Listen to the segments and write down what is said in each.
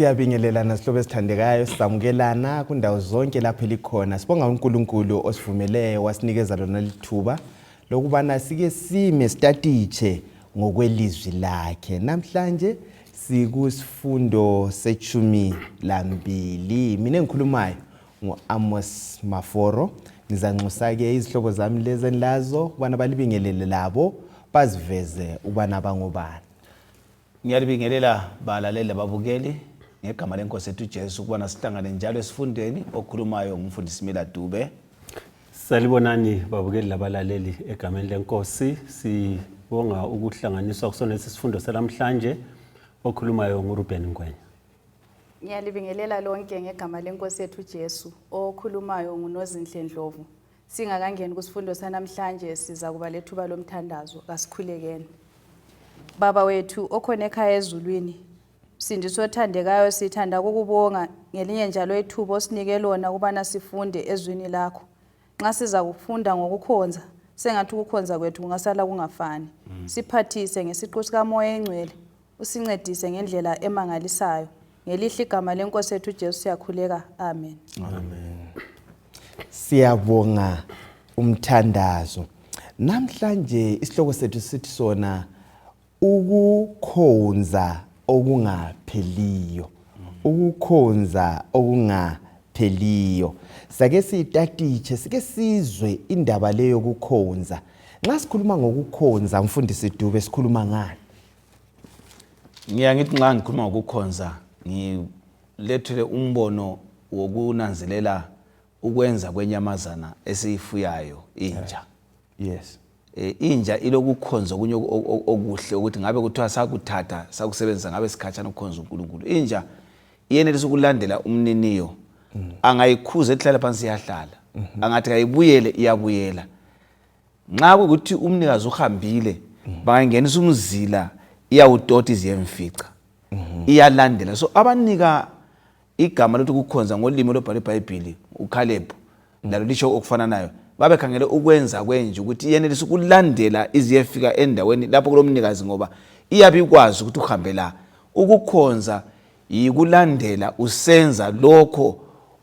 Siyabingelela nasihlobo esithandekayo sizamukelana kundawo zonke lapho likhona. Sibonga uNkulunkulu osivumele wasinikeza lona lithuba lokubana sike sime statiche ngokwelizwi lakhe. Namhlanje sikusfundo setshumi lambili. Mina engikhulumayo ngoAmos Maforo. Ngizanxusa ke izihlobo zami lezi enlazo ubana balibingelele labo baziveze ubana bangobani. Ngiyalibingelela balaleli ababukeli ngegama lenkosi ethu Jesu ukubana sihlangane njalo esifundweni okhulumayo ngumfundisi Ndebele. Salibonani babukeli labalaleli egameni lenkosi. Sibonga ukuhlanganiswa kusona isifundo salamhlanje okhulumayo nguRuben Ngwenya. Ngiyalibingelela lonke ngegama lenkosi ethu Jesu okhulumayo nguNozinhle Ndlovu. Singakangeni kusifundo sanamhlanje siza kuba lethuba lomthandazo kasikhulekeni. Baba wethu okhona ekhaya ezulwini, Msindisi othandekayo sithanda ukukubonga ngelinye njalo ithuba osinike lona kubana sifunde ezwini lakho. Nxa siza kufunda ngokukhonza, sengathi ukukhonza kwethu kungasala kungafani. Siphathise ngesiqu sikaMoya eNgcwele, usincedise ngendlela emangalisayo. Ngelihle igama lenkosi ethu Jesu siyakhuleka. Amen. Amen. Siyabonga umthandazo. Namhlanje isihloko sethu sithi sona ukukhonza okungapheliyo. Ukukhonza okungapheliyo. Sake sitatiche sike sizwe indaba leyo yokukhonza. Nxa sikhuluma ngokukhonza mfundisi Dube sikhuluma ngani? Ngiyangithi nxa ngikhuluma ngokukhonza ngilethele umbono wokunanzelela ukwenza kwenyamazana esiyifuyayo inja. Yes. Inja ilokukhonza okunye okuhle ukuthi ngabe kuthiwa sakuthatha sakusebenzisa ngabe sikhatshana ukukhonza uNkulunkulu. Inja iyenelisa ukulandela umniniyo. Angayikhuza ehlala phansi iyahlala. Angathi kayibuyele iyabuyela. Nxa ukuthi umnikazi uhambile bangenisa umzila iyawudoti ziyemfica. Iyalandela. So abanika igama lokuthi ukukhonza ngolimi lobhala eBhayibheli uCaleb lalo lisho okufana nayo. Babe khangele ukwenza kwenje ukuthi yenelisa ukulandela iziyefika endaweni lapho kulomnikazi ngoba iyabikwazi ukuthi uhambe la. Ukukhonza yikulandela usenza lokho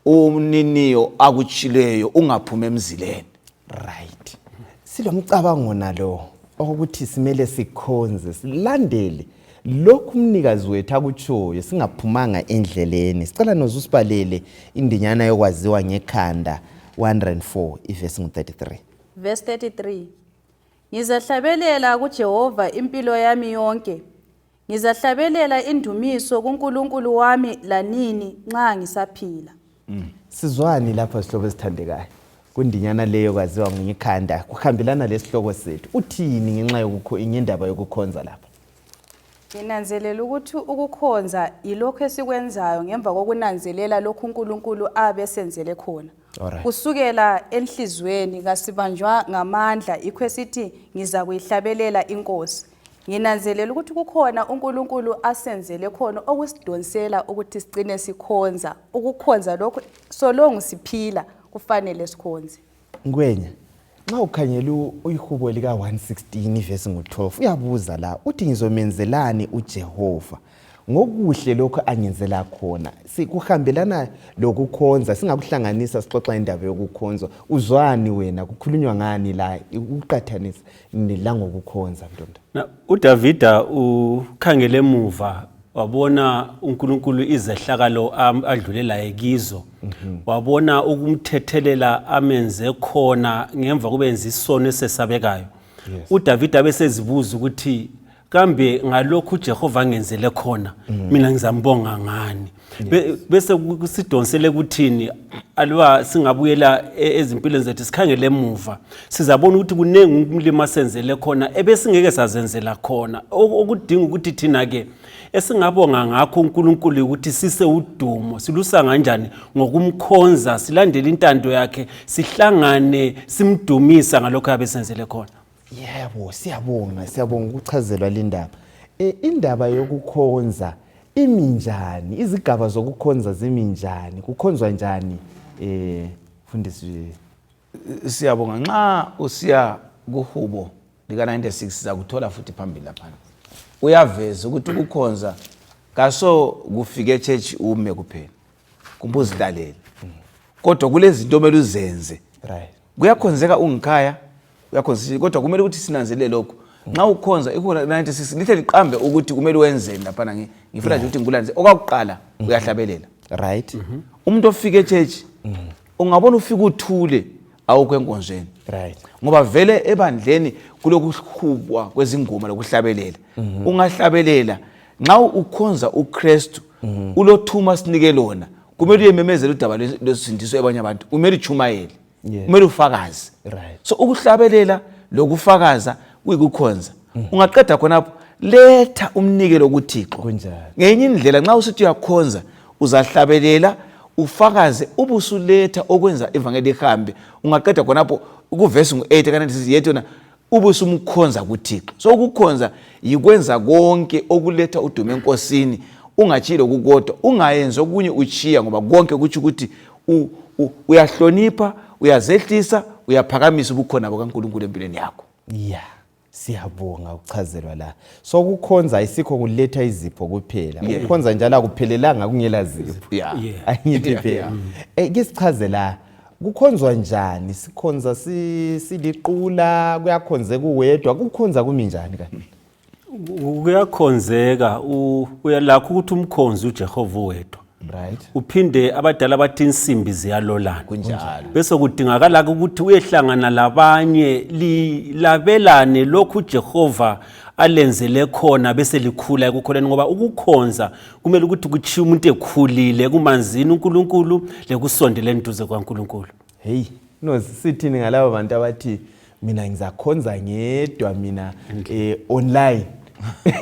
umniniyo akutshileyo ungaphuma emzileni. Right. Silomcabango nalo ukuthi simele sikhonze silandele lokhu umnikazi wethu akutshoyo singaphumanga endleleni. Sicela nozusibalele indinyana yokwaziwa ngekhanda 104 ivesi 33. Verse 33. Ngizahlabelela kuJehova impilo yami yonke. Ngizahlabelela indumiso kuNkulunkulu wami lanini nxa ngisaphila. Sizwani lapha sihlobo esithandekayo. Kundinyana leyo kwaziwa ngekhanda kuhambelana lesihloko sethu. Uthini ngenxa ngendaba yokukhonza lapha? Nginanzelela ukuthi ukukhonza yilokho esikwenzayo ngemva kokunanzelela lokhu uNkulunkulu abesenzele khona. Kusukela enhlizweni kasibanjwa ngamandla ikho sithi ngiza kuyihlabelela inkosi. Nginanzelela ukuthi kukhona uNkulunkulu asenzele khona okusidonsela ukuthi sigcine sikhonza. Ukukhonza lokho solongu siphila kufanele sikhonze. Ngwenya, nxa ukhangela uyihubo lika 116 ivesi ngo12 uyabuza la uthi ngizomenzelani uJehova ngokuhle lokho angenzela khona. Sikuhambelana lokukhonza singakuhlanganisa sixoxa indaba yokukhonza. Uzwani wena kukhulunywa ngani la uqathanisa nelangokukhonza ntombi? Na uDavida ukhangele emuva wabona uNkulunkulu izehlakalo adlulela ekizo. Wabona ukumthethelela amenze khona ngemva kubenza isono esesabekayo. uDavida besezibuza ukuthi kambe ngalokho uJehova angenzele khona mina ngizambonga ngani? Bese kusidonsele kuthini alwa singabuyela ezimpilweni zethu sikhangele emuva sizabona ukuthi kunengi umlimo asenzele khona ebesingeke sazenzela khona okudinga ukuthi thina ke esingabonga ngakho uNkulunkulu ukuthi sise udumo silusa kanjani ngokumkhonza silandele intando yakhe sihlangane simdumisa ngalokho abesenzele khona. Yebo, siyabonga ukuchazelwa le ndaba. Indaba yokukhonza iminjani? Izigaba zokukhonza ziminjani? Kukhonzwa njani? Mfundisi Siyabonga nxa usiya kuhubo lika 96 zakuthola futhi phambili lapha. Uyaveza ukuthi ukukhonza kaso kufike church ume kuphela kumbe uzidlalela kodwa kulezi zinto omele uzenze right kuyakhonzeka ungikhaya uyakhonzisa kodwa kumele ukuthi sinanzelele lokho nxa ukhonza ikhona 96 lithe liqambe ukuthi kumele wenzeni lapha ngifuna nje ukuthi ngikulanze okwakuqala uyahlabelela right umuntu ofika echurch ungabona ufika uthule awukho enkonzweni right ngoba vele ebandleni kulokuhubwa kwezingoma lokuhlabelela ungahlabelela nxa ukhonza uKristu ulothuma sinike lona kumele uyememezela udaba lwesindiso ebanye abantu kumele uchumayele kumele ufakaze right so ukuhlabelela lokufakaza kuyikukhonza ungaqeda khonapho letha umnikelo kuThixo kunjalo ngenye indlela nxa usithi uyakhonza uzahlabelela ufakaze ubusuletha okwenza ivangeli ihambe ungaqeda khonapho ukuvesi ngo8 kanti sithi yetona ubusumkhonza kuThixo so ukukhonza yikwenza konke okuletha udumo enkosini ungachilo kukodwa ungayenza okunye uchiya ngoba konke kuthi ukuthi uyahlonipha uyazehlisa uyaphakamisa ubukhona bokaNkulunkulu empilweni yakho yeah siyabonga ukuchazelwa la so ukukhonza ayisikho kuletha izipho kuphela ukukhonza njalo akuphelelanga kungela zipho angithi phela ke sichazela kukhonzwa njani sikhonza siliqula kuyakhonzeka uwedwa kukhonza kuminjani kanti kuyakhonzeka uyalakho ukuthi umkhonzi uJehova wedwa right uphinde abadala bathi insimbi ziyalolana kunjalo bese kudingakala ukuthi uyehlangana labanye labelane lokhu uJehova alenzele khona bese likhula ekukholeni ngoba ukukhonza kumele ukuthi kuchiya umuntu ekhulile kumanzini uNkulunkulu lekusondele enduze kwaNkulunkulu hey no sithini ngalabo bantu abathi mina ngizakhonza ngedwa mina online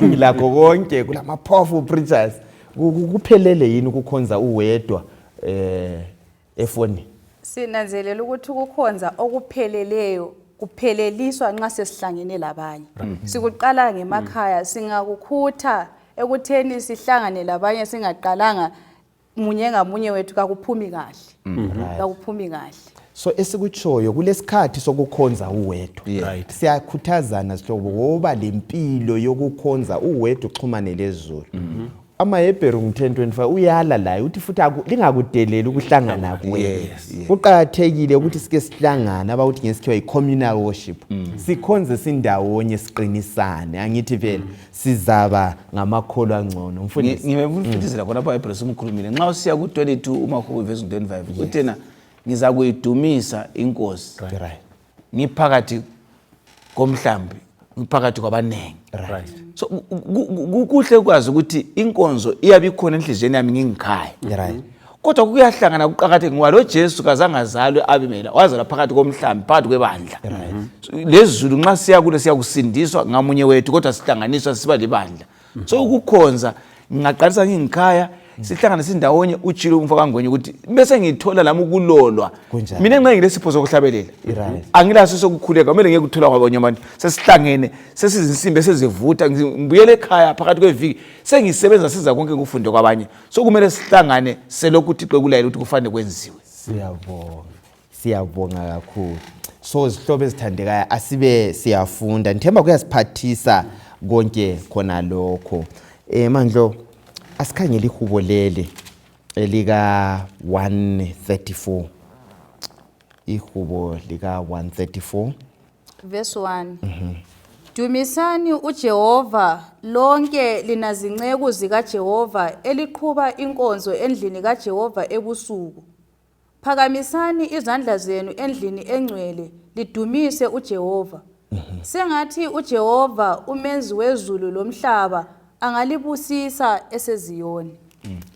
ngilakho konke kulama powerful preachers kuphelele yini ukukhonza uwedwa efoni sinanzelela ukuthi ukukhonza okupheleleyo kupheleliswa nxa sesihlangene labanye sikuqala ngemakhaya singakukhutha ekutheni sihlangane labanye singaqalanga munye ngamunye wethu kakuphumi kahle so esikutshoyo kulesikhathi sokukhonza uwedwa right siyakhuthazana sihlobo ngoba lempilo yokukhonza uwedwa uxhumane lezulu amaHebheru 10:25 uyala la uthi futhi lingakudeleli ukuhlangana kuwe kuqhakathekile ukuthi sike sihlangana abawuthi ngesikhiwa i-communal worship sikhonze sindawonye siqinisane angithi phela sizaba ngamakholo angcono mfundisi ngimefundisela khona lapha eBresu umkhulumile nxa usiya ku22 uMakhubu verse 25 uthena ngiza kuyidumisa inkosi right ngiphakathi komhlambi ngiphakathi kwabanengi right so kuhle ukwazi ukuthi inkonzo iyabikhona enhlizweni yami ngingikhaya right kodwa kuyahlangana kuqhakatheke ngoba lo Jesu kazangazalwe abimela wazalwa phakathi komhlambi phakathi kwebandla lezulu nxa siya kule siyakusindiswa ngamunye wethu kodwa sihlanganiswa siba libandla so ukukhonza ngingaqalisa ngingikhaya sihlangana sindawonye uchilo umfaka ngwenye ukuthi bese ngithola lami ukulolwa mina nxa ngilesipho sokuhlabelela angilaso sokukhuleka kumele ngeke ukuthola kwabanye abantu sesihlangene sesizinsimbi sezivutha ngibuyele ekhaya phakathi kweviki sengisebenza siza konke kufunde kwabanye so kumele sihlangane selokhu uThixo kulayela ukuthi kufanele kwenziwe siyabonga kakhulu so zihlobo ezithandekayo asibe siyafunda ngithemba kuyasiphathisa konke khona lokho mandlo asikhangele ihubo leli elika 134 ihubo lika 134 verse 1 Dumisani uJehova lonke lina zinceku zikaJehova eliqhuba inkonzo endlini kaJehova ebusuku phakamisani izandla zenu endlini engcwele lidumise uJehova sengathi uJehova umenzi wezulu lomhlaba angalibusisa eseziyoni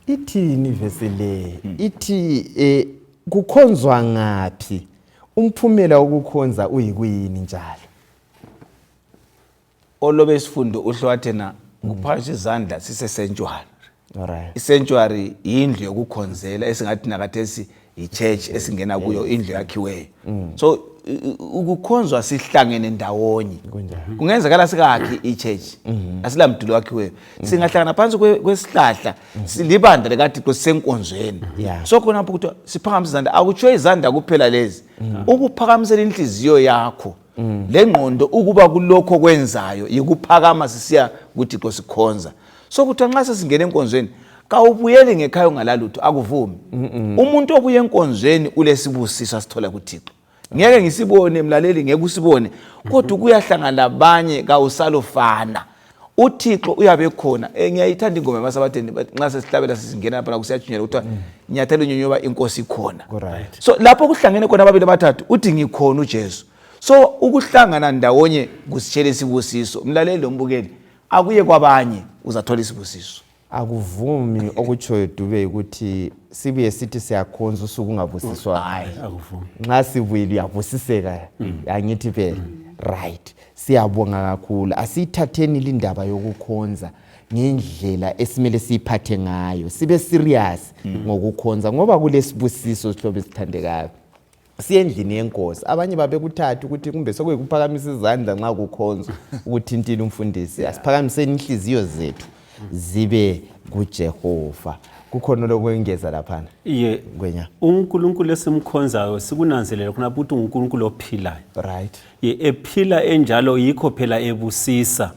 ithini verse le ithi kukhonzwa ngapi umphumela wokukhonza uyikuyini njalo olobe isifundo uhlwathena kuphakathi izandla sisesentuary alright isentuary indlu yokukhonzela esingathi nakathesi ichurch esingena kuyo indlu yakhiweyo so ukukhonzwa sihlangene ndawonye kungenzekala sikakhi ichurch asilamduli wakhiweyo singahlangana phansi kwesihlahla silibandla likaThixo senkonzweni so khona ukuthi siphakamisa izandla akutsho izandla kuphela lezi ukuphakamisela inhliziyo yakho lengqondo ukuba kulokho kwenzayo yikuphakama sisiya kuThixo sikhonza so kuthi nxa sesingena enkonzweni kawubuyeli ngekhaya ungalalutho akuvumi umuntu obuye enkonzweni ulesibusiso asithola kuThixo ngeke ngisibone mlaleli ngeke usibone kodwa kuyahlangana labanye kawusalofana uThixo uyabe khona ngiyayithanda ingoma yabasabatheni nxa sesihlabela sisingena lapha kusiyajunyela ukuthi nyathelo nyonyoba inkosi ikhona so lapho kuhlangene khona ababili abathathu uthi ngikhona uJesu so ukuhlangana ndawonye kusitshela isibusiso mlaleli lombukeli akuye kwabanye uzathola isibusiso akuvumi okutshoyo Dube ukuthi sibuye sithi siyakhonza usuku ungabusiswa hayi akuvumi nxa sibuyile uyabusiseka angithi phela right siyabonga kakhulu asithatheni indaba yokukhonza ngendlela esimele siyiphathe ngayo sibe serious ngokukhonza ngoba kulesibusiso sihlobo esithandekayo siyendlini yenkosi abanye babe kuthatha ukuthi kumbe sokuyikuphakamisa izandla nxa kukhonza ukuthintila umfundisi asiphakamiseni inhliziyo zethu zibe kuJehova kukhona lokwengeza laphana iye ngwenya uNkulunkulu esimkhonzayo sikunanzelela khona ukuthi uNkulunkulu ophilayo right ye ephila enjalo yikho phela ebusisa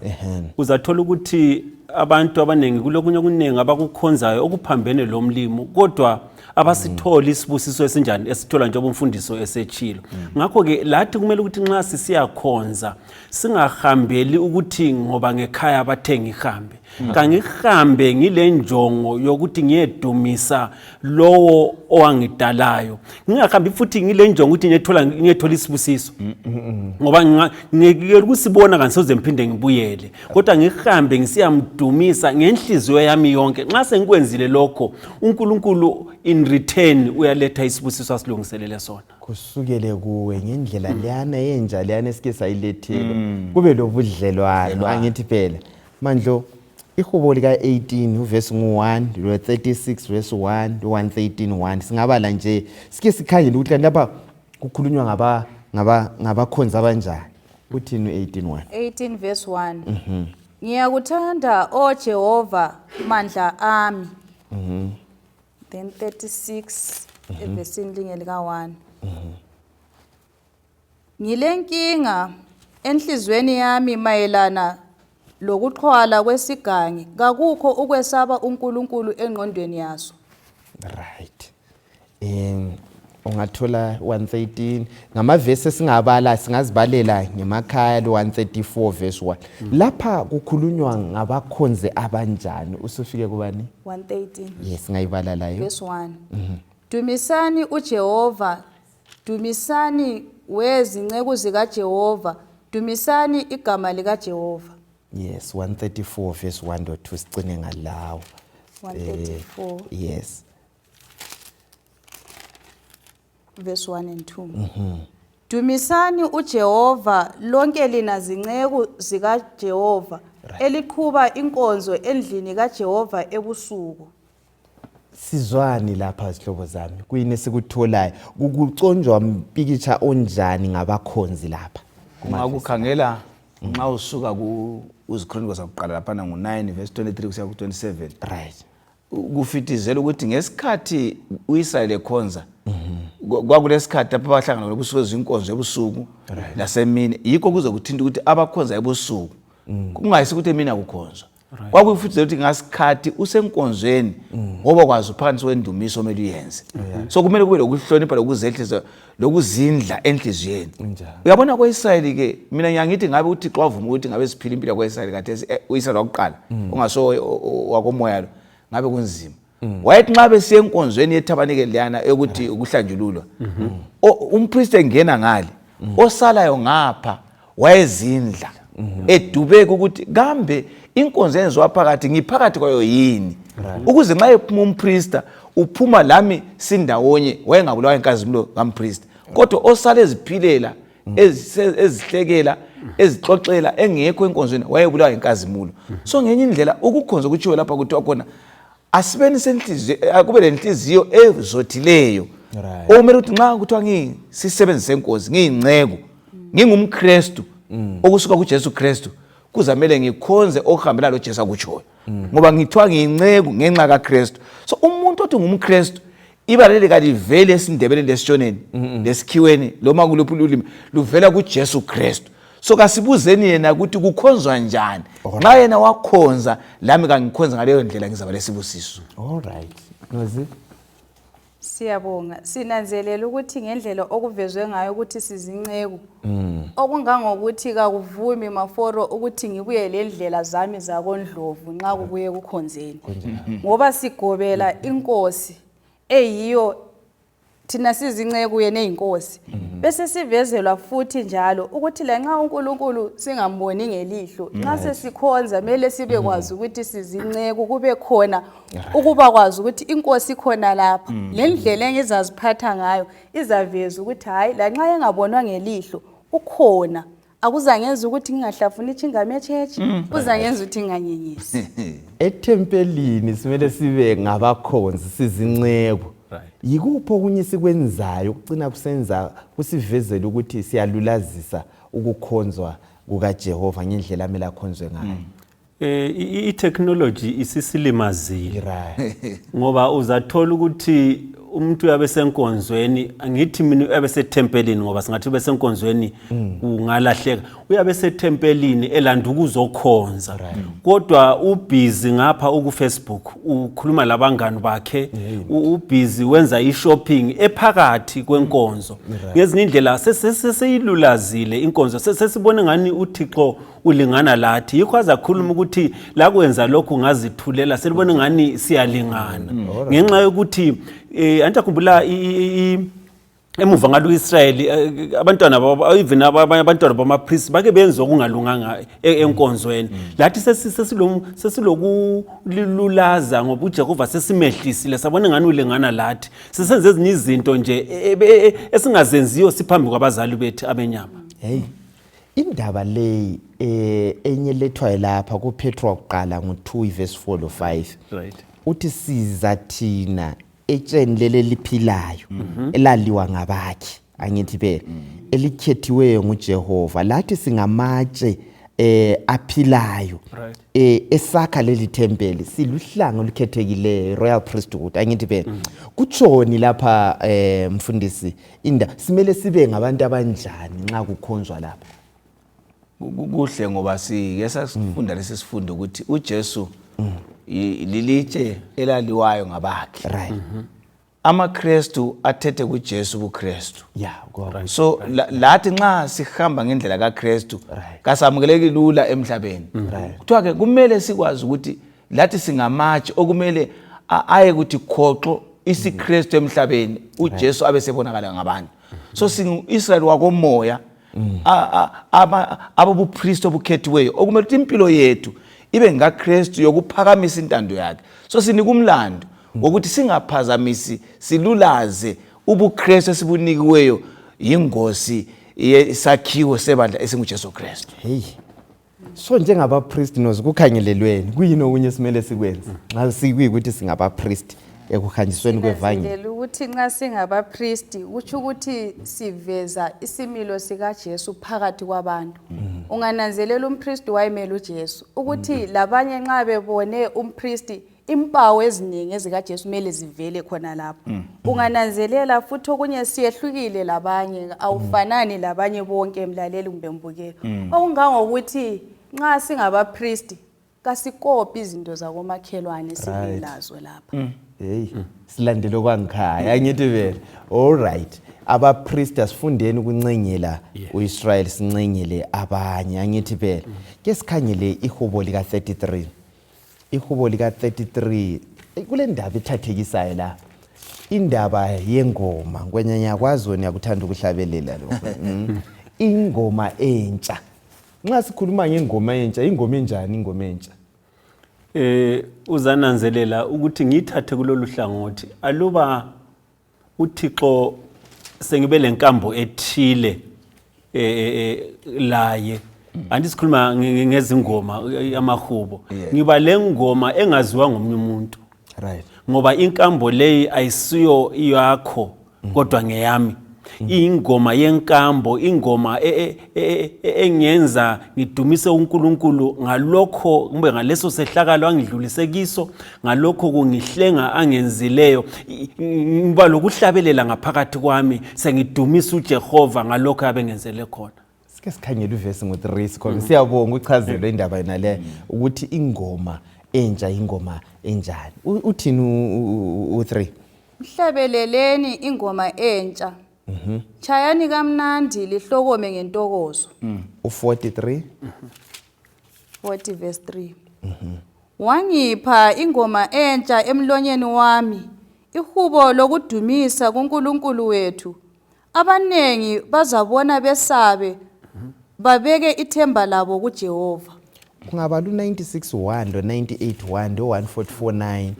uzathola ukuthi abantu abanengi kulokunye okuningi abakukhonzayo okuphambene lomlimo kodwa abasithola isibusiso esinjani esithola njengoba umfundiso esechilo ngakho ke lathi kumele ukuthi nxa sisiyakhonza singahambeli ukuthi ngoba ngekhaya abathengi ihambe kangihambe ngile njongo yokuthi ngiyedumisa lowo owangidalayo ngingahambi futhi ngile njongo ukuthi ngiyethola isibusiso ngoba ngeke kusibona kansoze mphinde ngibuyele kodwa ngihambe ngisiyamdumisa ngenhliziyo yami yonke nxa sengikwenzile lokho uNkulunkulu in return uyaletha isibusiso asilungiselele sona kusukele kuwe ngendlela leyana yenja leyana esike sayilethela kube lobudlelwano angithi phela mandlo ihubo lika 18 uverse 1 lo 36 verse 1 113 1 singabala nje sike sikhangele ukuthi lapha kukhulunywa ngabakhonza abanjani uthini 18 verse 1 Ngiyakuthanda o Jehova mandla ami then 36 evesini linye lika 1 Ngilenkinga enhlizweni yami mayelana lokuxhwala kwesigangi kakukho ukwesaba uNkulunkulu engqondweni yaso right ungathola 113 ngamavesi singabala singazibalela ngemakhaya lo 134 verse 1 lapha kukhulunywa ngabakhonze abanjani usufike kubani 113 yes ngayibala layo verse 1 Dumisani uJehova dumisani wezinceku zikaJehova dumisani igama likaJehova yes 134 verse 1 to 2 sicine ngalawo 134 yes verse 1 and 2 Dumisani uJehova lonke lina zinceku zikaJehova eliqhuba inkonzo endlini kaJehova ebusuku Sizwani lapha sihlobo zami kuyini sikutholayo ukuconjwa mpikitsha onjani ngabakhonzi lapha ungakukhangela nxa usuka uzichronicles zakuqala lapha ngo9 verse 23 kusiya ku27 right kufitizela ukuthi ngesikhathi uIsrael ekhonza kwakulesikhathi lapha bahlangana lokusuka izinkonzo ebusuku nasemini yikho kuzokuthinta ukuthi abakhonza ebusuku kungayisi ukuthi mina kukhonzwa kwakufitizela ukuthi ngasikhathi usenkonzweni ngoba kwazi uphansi wendumiso omele uyenze so kumele kube lokuhlonipha lokuzehlisa lokuzindla enhliziyweni uyabona kwaIsrael ke mina ngiyangithi ngabe uThixo wavuma ukuthi ngabe siphila impilo kwaIsrael kathesi uIsrael wakuqala ongaso wakomoya lo ngabe kunzima wayethi nxa besiya enkonzweni yethabanikeli leyana ukuthi ukuhlanjululwa umpriest engena ngale osalayo ngapha wayezindla edubeka ukuthi kambe inkonzo yenziwa phakathi ngiphakathi kwayo yini ukuze nxa ephuma umpriest uphuma lami sindawonye wayengabulawa inkazimulo kampriest kodwa osala eziphilela ezihlekela ezixoxela engekho enkonzweni wayebulawa inkazimulo so ngenye indlela ukukhonza kutshiwo lapha kuthiwa khona asibeni senhliziyo akube lenhliziyo ezothileyo okumele ukuthi nxa kuthiwa ngisisebenzise enkosi ngiyingceko ngingumKristu okusuka kuJesu Kristu kuzamele ngikhonze okuhambela lo Jesu akutshoyo ngoba ngithiwa ngiyingceko ngenxa kaKristu so umuntu othi ngumKristu ibalele kalivele esindebele lesitshoneni lesikhiweni loma kuluphi ulimi luvela kuJesu Kristu So kasibuzeni yena ukuthi kukhonzwa njani. Nxa yena wakhonza lami kangikhonza ngaleyo ndlela ngizaba lesibusiso. All right. Nozi? Siyabonga. Sinanzelela ukuthi ngendlela okuvezwe ngayo ukuthi sizinceku. Okungangokuthi kakuvumi maforo ukuthi ngibuye lendlela zami zakondlovu nxa kubuye kukhonzeni. Ngoba sigobela inkosi eyiyo thina sizinceku yena eyinkosi. Bese sivezelwa futhi njalo ukuthi la nxa uNkulunkulu singamboni ngelihlo nxa sesikhonza mele sibe kwazi ukuthi sizinceku kube khona ukuba kwazi ukuthi inkosi ikhona lapha lendlela engizaziphatha ngayo izaveza ukuthi hayi la nxa engabonwa ngelihlo ukhona akuzangenza ukuthi ngingahlafuni ingame echechi uzangenza ukuthi nginganyenyisi. Etempelini simele sibe ngabakhonzi sizinceku. Yikuphi okunye sikwenzayo ukugcina kusenza kusivezela ukuthi siyalulazisa ukukhonzwa kukaJehova ngendlela amele akhonzwe ngayo? I-technology isisilimazile ngoba uzathola ukuthi umuntu uyabe senkonzweni, angithi mina uyabe setempelini ngoba singathi ube senkonzweni kungalahleka, uyabe setempelini elanda ukuzokhonza kodwa ubhizi ngapha uku-Facebook ukhuluma labangani bakhe, ubhizi wenza i-shopping ephakathi kwenkonzo. Ngezinye indlela sesiyilulazile inkonzo, sesibone ngani uThixo ulingana lathi, yikho azakhuluma ukuthi la kwenza lokhu ngazithulela selibone ngani siyalingana ngenxa yokuthi antakhumbula emuva ngalo Israeli abantwana even abantwana bamapriest bake benza okungalunganga enkonzweni. Lathi sesilokululaza ngoba uJehova sesimehlisile sabona ngani ulingana lathi, sesenze ezinye izinto nje esingazenziyo siphambi kwabazali bethu abenyama. Hey, indaba le enye lethwa lapha kuPetro waqala ngo2 verse 4 lo 5. Right. Uthi siza thina etsheni leli liphilayo elaliwa ngabakhi angithi phela elikhethiweyo nguJehova lathi singamatshe aphilayo esakha leli tempeli siluhlanga olukhethekileyo royal priesthood angithi phela kutshoni lapha mfundisi simele sibe ngabantu abanjani nxa kukhonzwa lapha? Kuhle ngoba sike sasifunda lesi sifundo ukuthi uJesu lilitshe elaliwayo ngabakhe. Right. AmaKristu athethe kuJesu kuKristu. Yeah, right. So lathi nxa sihamba ngendlela kaKristu kasamukeleki lula emhlabeni. Kuthiwa ke kumele sikwazi ukuthi lathi singamatshe okumele aye ukuthi khoxo isiKristu emhlabeni uJesu abesebonakala ngabantu. So singu-Israel wakomoya ababupriest obukhethiweyo okumele ukuthi impilo yethu ibe ngaKristu yokuphakamisa intando yakhe. So sinika umlando wokuthi singaphazamisi silulaze ubuKristu esibunikiweyo yingosi yesakhiwo sebandla esinguJesu Kristu. Hey. So njengabapriest nozikukhangelelweni kuyini okunye simele sikwenze nxa sikuyikuthi singabapriest ekukhanjisweni kwevangeli? Sinanzelela ukuthi nxa singabapriest kutsho ukuthi siveza isimilo sikaJesu phakathi kwabantu. Ungananzelela umpriest wayemele uJesu ukuthi labanye nxa bebone umpriest impawu eziningi ezikaJesu mele zivele khona lapho. Ungananzelela futhi okunye siyehlukile labanye, awufanani labanye bonke emlaleli kumbe mbukeli. Okungangokuthi nxa singabapriest kasikopi izinto zakomakhelwane sibilazo lapha. Hey, silandele kwangikhaya angithi vele. All right. Abapriest asifundeni ukuncengela uIsrael sincengele abanye angithi phela. Ke sikhangele ihubo lika 33. Ihubo lika 33 kule ndaba ethathekisayo la. Indaba yengoma ngwenyanya kwazo niyakuthanda ukuhlabelela lo. Ingoma entsha. Nxa sikhuluma ngengoma entsha, ingoma enjani ingoma entsha? Uzananzelela ukuthi ngithathe kulolu hlangothi aluba uThixo sengibe lenkambo ethile laye andisikhuluma ngezingoma amahubo ngiba lengoma engaziwa ngomunye umuntu. Right. Ngoba inkambo leyi ayisiyo yakho kodwa ngeyami. Ingoma yenkambo, ingoma engenza ngidumise uNkulunkulu ngalokho kumbe ngaleso sehlakalo angidlulise kiso, ngalokho kungihlenga angenzileyo, ngiba lokuhlabelela ngaphakathi kwami sengidumisa uJehova ngalokho abengenzele khona. Sike sikhangela ivesi ngo-3 sikhona. Siyabonga uchazelwe indaba yona le ukuthi ingoma entsha ingoma enjani. Uthini u3? Mhlabeleleni ingoma entsha. Chayani kamnandi lihlokome ngentokozo. U43 40 verse 3. Wangipha ingoma entsha emlonyeni wami, ihubo lokudumisa kuNkulunkulu wethu. Abanengi bazabona besabe, babeke ithemba labo kuJehova. kungaba lu-96:1 lo-98:1 lo-144:9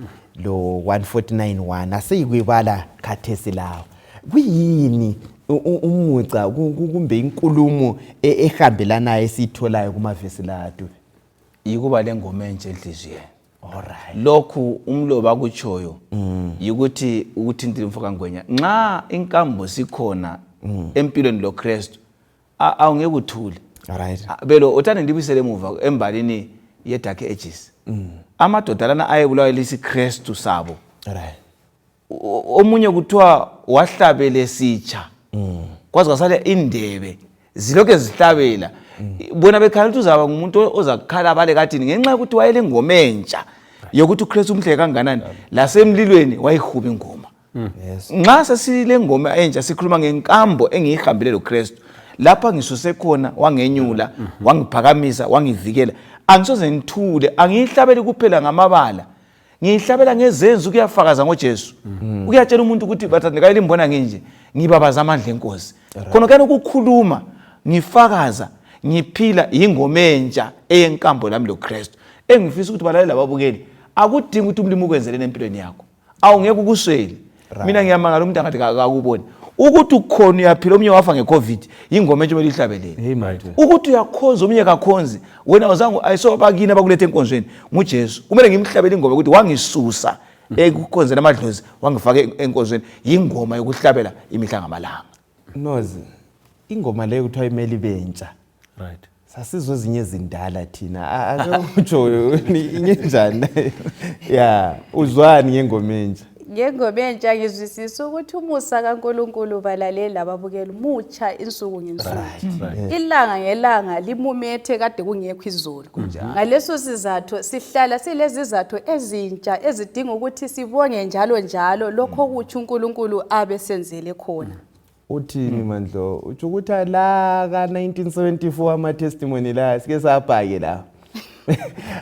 lo-149:1 aseyikuyibala khathesi lawo. Kuyini umuca kumbe inkulumo ehambelanayo esiyitholayo kumavesi la Dube? Yikuba lengoma entsha enhliziyweni. Alright. Lokhu umlobo akutshoyo yikuthi ukuthintile umfoka ngwenya nxa inkambo sikhona empilweni loKristu awungeke uthule. Alright. Belo uthanda ndibisele emuva embalini ye Dark Ages. Amadoda lana ayebulawa lesiKristu sabo. Alright. Omunye kuthiwa wahlabele sitsha. Kwaze kwasale indebe ziloke zihlabela. Bona bekhala ukuthi uzaba ngumuntu ozakhala abale kathini ngenxa ukuthi wayele ingoma entsha yokuthi uKristu umhle kanganani lasemlilweni wayihuba ingoma. Yes. Nxa sesile ngoma entsha sikhuluma ngenkambo engiyihambile loKristu lapha ngisuse khona wangenyula wangiphakamisa wangivikela angisoze ngithule angiyihlabeli kuphela ngamabala ngiyihlabela ngezenzo kuyafakaza ngoJesu ukuyatshela umuntu ukuthi bathandekayo limbona nginje ngibabaza amandla enkosi khona kani ukukhuluma ngifakaza ngiphila ingoma entsha eyenkambo lami loKristu engifisa ukuthi balalele lababukeli akudingi ukuthi umlimi ukwenzelene empilweni yakho awungeke ukuswele mina ngiyamangala umuntu angathi akuboni ukuthi ukhona uyaphila omnye wafa ngeCovid ingoma entsha elihlabelele Hey manje. ukuthi uyakhonza omnye kakhonzi wena uzangu ayisobakini abakulethe enkonzweni nguJesu kumele ngimhlabele ingoma ukuthi wangisusa ekukhonzela amadlozi wangifake enkonzweni ingoma yokuhlabela imihla ngamalanga. Nozi ingoma leyo kuthiwa imeli bentsha. Right. Sasizwe ezinye izindala thina ake utsho inyenjani. Yeah, uzwani ngengoma entsha? Ngengoma entsha ngizwisisa ukuthi umusa kaNkulunkulu balaleli lababukeli mutsha insuku ngensuku. Ilanga ngelanga limumethe kade kungekho izolo. Ngaleso sizathu sihlala silezi izathu ezintsha ezidinga ukuthi sibonge njalo njalo lokho ukuthi uNkulunkulu abe senzele khona. Uthini mandlo? Utsho ukuthi la ka 1974 ama testimony la sike sabhake la.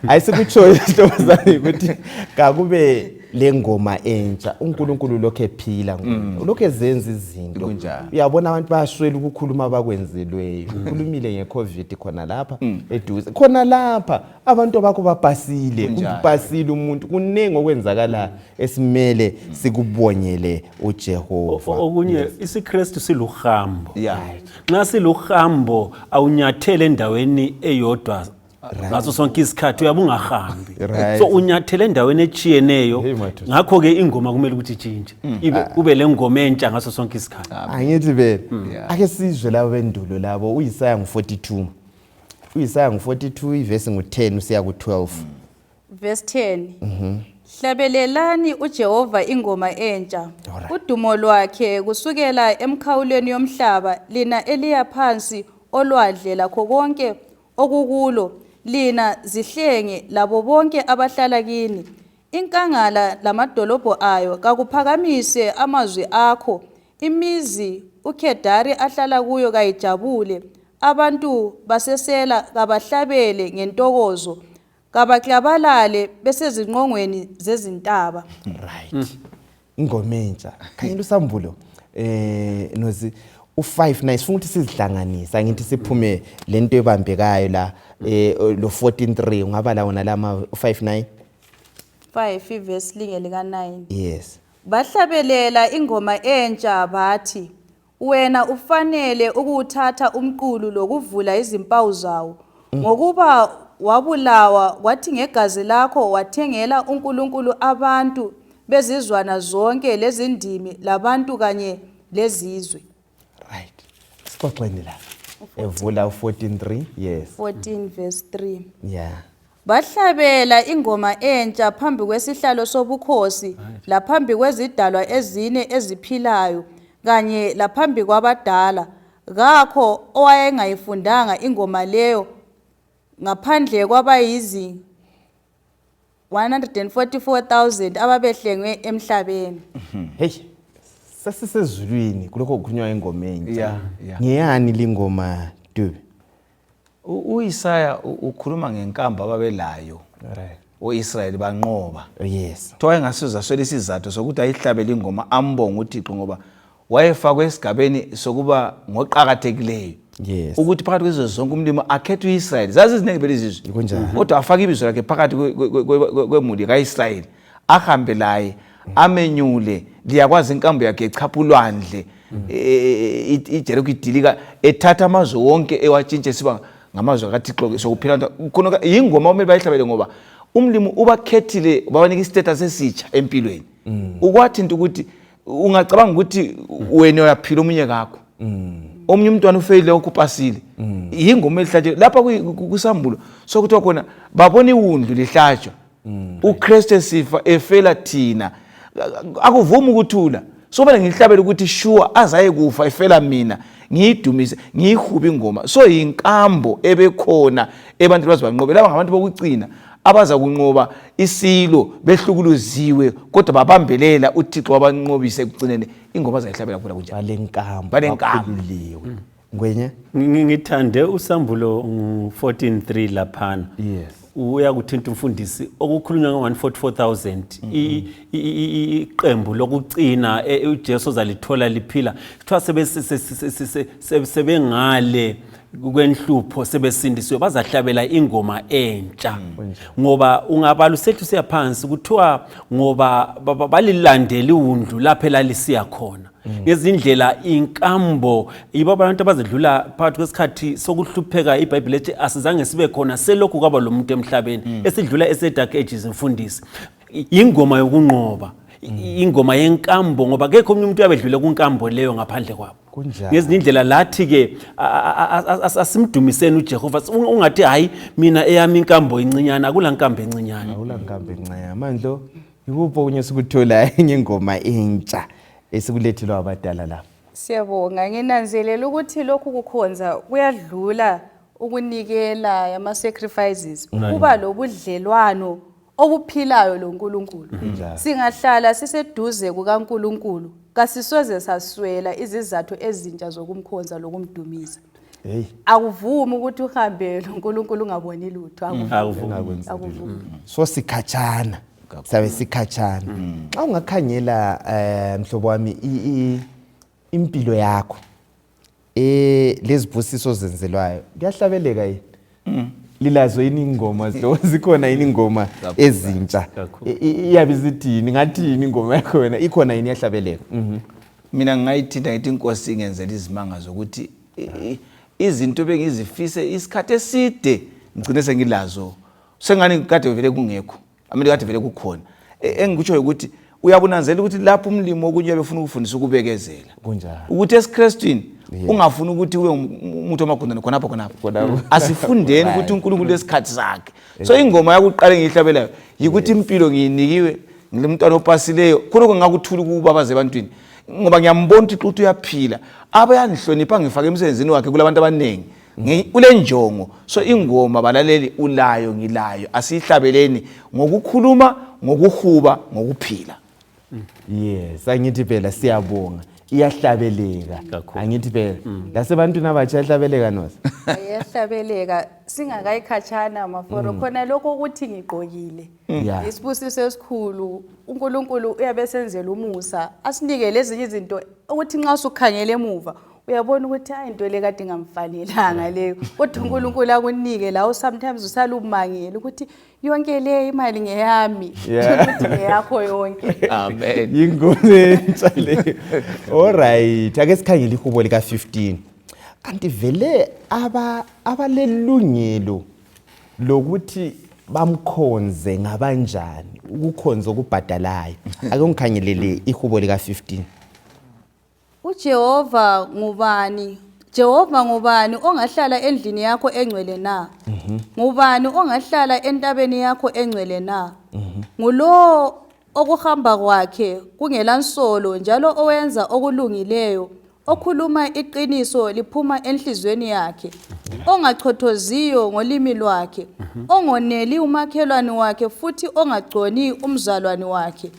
Ayisikutsho isitozane ukuthi kakube lengoma entsha uNkulunkulu lokho ephila lokho ezenza izinto. Uyabona abantu bayashwela ukukhuluma bakwenzelweyo. Ukhulumile ngeCovid khona lapha eduze. Khona lapha abantu bakho babhasile, ubhasile umuntu kunengi okwenzakala esimele sikubonyele uJehova. Okunye isiKristu siluhambo. Yeah. Nxa siluhambo awunyathele endaweni eyodwa. Ngaso sonke isikhathi uyabungahambi. So unyathele endaweni echiyeneyo. Ngakho ke ingoma kumele ukuthi itshintshe. Kube lengoma entsha ngaso sonke isikhathi. Angithi vele ake sizwe labo bendulo labo uYesaya ngo42. uYesaya ngo42 ivesi ngo10 usiya ku12. Verse 10. Hlabelelani uJehova ingoma entsha. Udumo lwakhe kusukela emkhawulweni yomhlaba lina eliya phansi olwadle lakho konke okukulo lina zihlenge labo bonke abahlala kini. Inkangala lamadolobho ayo kakuphakamise amazwi akho. Imizi uKedari ahlala kuyo kayijabule. Abantu basesela kabahlabele ngentokozo. Kabaklabalale besezinqongweni zezintaba. Right. Ingoma entsha. Khanyela usambulo. Nozi u59 sifuna ukuthi sizihlanganisa ngithi siphume lento ebambekayo la lo 14:3 ungaba la wona lama 59 5 verse linge lika 9. Yes. Bahlabelela ingoma entsha bathi wena ufanele ukuthatha umqulu lokuvula izimpawu zawo ngokuba wabulawa wathi ngegazi lakho wathengela uNkulunkulu abantu bezizwana zonke lezindimi labantu kanye lezizwe. Right. Sixoxeni la. Evula u14:3. Yes. 14 verse 3. Yeah. Bahlabela ingoma entsha phambi kwesihlalo sobukhosi laphambi kwezidalwa ezine eziphilayo kanye laphambi kwabadala ngakho owayengayifundanga ingoma leyo ngaphandle kwabayizi 144,000 ababehlengwe emhlabeni. Hey, sasisezulwini kulokho kukhulunywa ingoma entsha. Yeah. Ngiyani lingoma Dube? U-Isaya ukhuluma ngenkamba ababelayo. Right. O-Israyeli banqoba. Yes. Kuthiwa engasizwa swela isizathu sokuthi ayihlabele ingoma ambonga uThixo ngoba wayefakwe esigabeni sokuba ngoqhakathekileyo. Yes. Ukuthi phakathi kwezo zonke umlimi akhethe uIsrael. Zazi izinenge belizizwe. Kunjani? Kodwa afaka ibizo lakhe phakathi kwemuli kaIsrael. Ahambe laye, amenyule, liyakwazi inkambo yakhe echaphulwandle. iJerikho idilika ethatha amazwe wonke ewatshintshe siba ngamazwe kaThixo sokuphila khona ingoma omele bayihlabele ngoba umlimi ubakhethile babanika istatus esitsha empilweni. Ukwathi into ukuthi ungacabanga ukuthi wena uyaphila omunye kakho. Omunye umntwana ufeyile okupasile. Ingoma elihlatshe lapha kusambulo sokuthiwa khona babona iwundlu lihlatshwa. uKristu sifa efela thina. Akuvumi ukuthula. So bale ngihlabela ukuthi sure azaye kufa efela mina ngiyidumise ngiyihuba ingoma. So inkambo ebekhona ebantu bazibanqobe laba ngabantu bokucina abaza kunqoba isilo behlukuluziwe kodwa babambelela uThixo wabanqobise ekugcineni ingoma zayihlabela kuphela kunjani balenkambo Ngwenye ngithande usambulo 14:3 laphana. Yes. Uya kuthinta umfundisi okukhulunywa ngo-144,000 iqembu lokucina uJesu zalithola liphila kuthiwa sebengale kwenhlupho sebesindiswe bazahlabela ingoma entsha ngoba ungabala usethu siyaphansi kuthiwa ngoba balilandela iwundlu lapho elalisiya khona ngezindlela inkambo yibo abantu abazedlula phakathi kwesikhathi sokuhlupheka iBhayibheli ethi asizange sibe khona selokhu kwaba lo muntu emhlabeni esidlula esedark ages imfundisi ingoma yokunqoba ingoma yenkambo ngoba kekho umuntu uyabedlule kunkambo leyo ngaphandle kwabo ngezinye indlela lathi ke asimdumiseni uJehova ungathi hayi mina eyami inkambo incinyana akula nkambo encinyana akula nkambo encinyana mandlo ikupho kunye sikuthola enye ingoma entsha esikulethelwa abadala lapha. Siyabonga nginanzelela ukuthi lokhu kukhonza kuyadlula ukunikela ama sacrifices kuba lobudlelwano obuphilayo loNkulunkulu. Singahlala siseduze kukaNkulunkulu kasisoze saswela izizathu ezintsha zokumkhonza lokumdumisa. Hey. Akuvumi ukuthi uhambe loNkulunkulu ungaboni lutho akuvumi. So sikhatshana. Sabe sikhatshana. Xa ungakhanyela mhlobo wami impilo yakho lezibusiso zenzelwayo kuyahlabeleka yini? Lilazo yini ingoma zikhona yini ingoma ezintsha iyabe zithini ngathini ingoma yakho wena ikhona yini yahlabeleka? Mina ngayithinta ngithi inkosi ingenzela izimanga zokuthi izinto bengizifise isikhathi eside ngicine sengilazo sengani kade vele kungekho amele kade vele kukhona engikutsho ukuthi uyabunanzela ukuthi lapho umlimo okunye befuna ukufundisa ukubekezela kunjani ukuthi esiKristwini ungafuna ukuthi ube umuntu omagundane khonapho asifundeni ukuthi uNkulunkulu lesikhathi sakhe. So ingoma yakuqala ngiyihlabelayo yikuthi impilo ngiyinikiwe ngilomntwana opasileyo khonoko ngakuthula kubabaze ebantwini ngoba ngiyambona ukuthi uXuthi uyaphila abayandihlonipha ngifaka emsebenzini wakhe kulabantu abanengi ule njongo. So ingoma balaleli ulayo ngilayo asihlabeleni ngokukhuluma ngokuhuba ngokuphila. Yes, angithi phela siyabonga iyahlabeleka angithi phela lasebantwini abatsha yahlabeleka noza ayahlabeleka singakayikhatshana maforo khona lokho ukuthi ngigqokile isibusiso esikhulu uNkulunkulu uyabesenzela umusa asinike lezi izinto ukuthi nxa usukhangele emuva uyabona ukuthi hayi into le kade ngamfanelanga leyo kodwa uNkulunkulu akunike la sometimes usalumangela ukuthi yonke le imali ngeyami ukuthi ngeyakho yonke. Amen. Ingoma entsha le. Alright, ake sikhangele ihubo lika 15 kanti vele abalelungelo lokuthi bamkhonze ngabanjani ukukhonza okubhadalayo ake ngikhangelele ihubo lika 15. uJehova ngubani? Jehova ngubani ongahlala endlini yakho engcwele na? Ngubani ongahlala entabeni yakho engcwele na? Ngulo okuhamba kwakhe kungelansolo njalo owenza okulungileyo okhuluma iqiniso liphuma enhlizweni yakhe, ongachothoziyo ngolimi lwakhe, ongoneli umakhelwane wakhe futhi ongagconi umzalwane wakhe,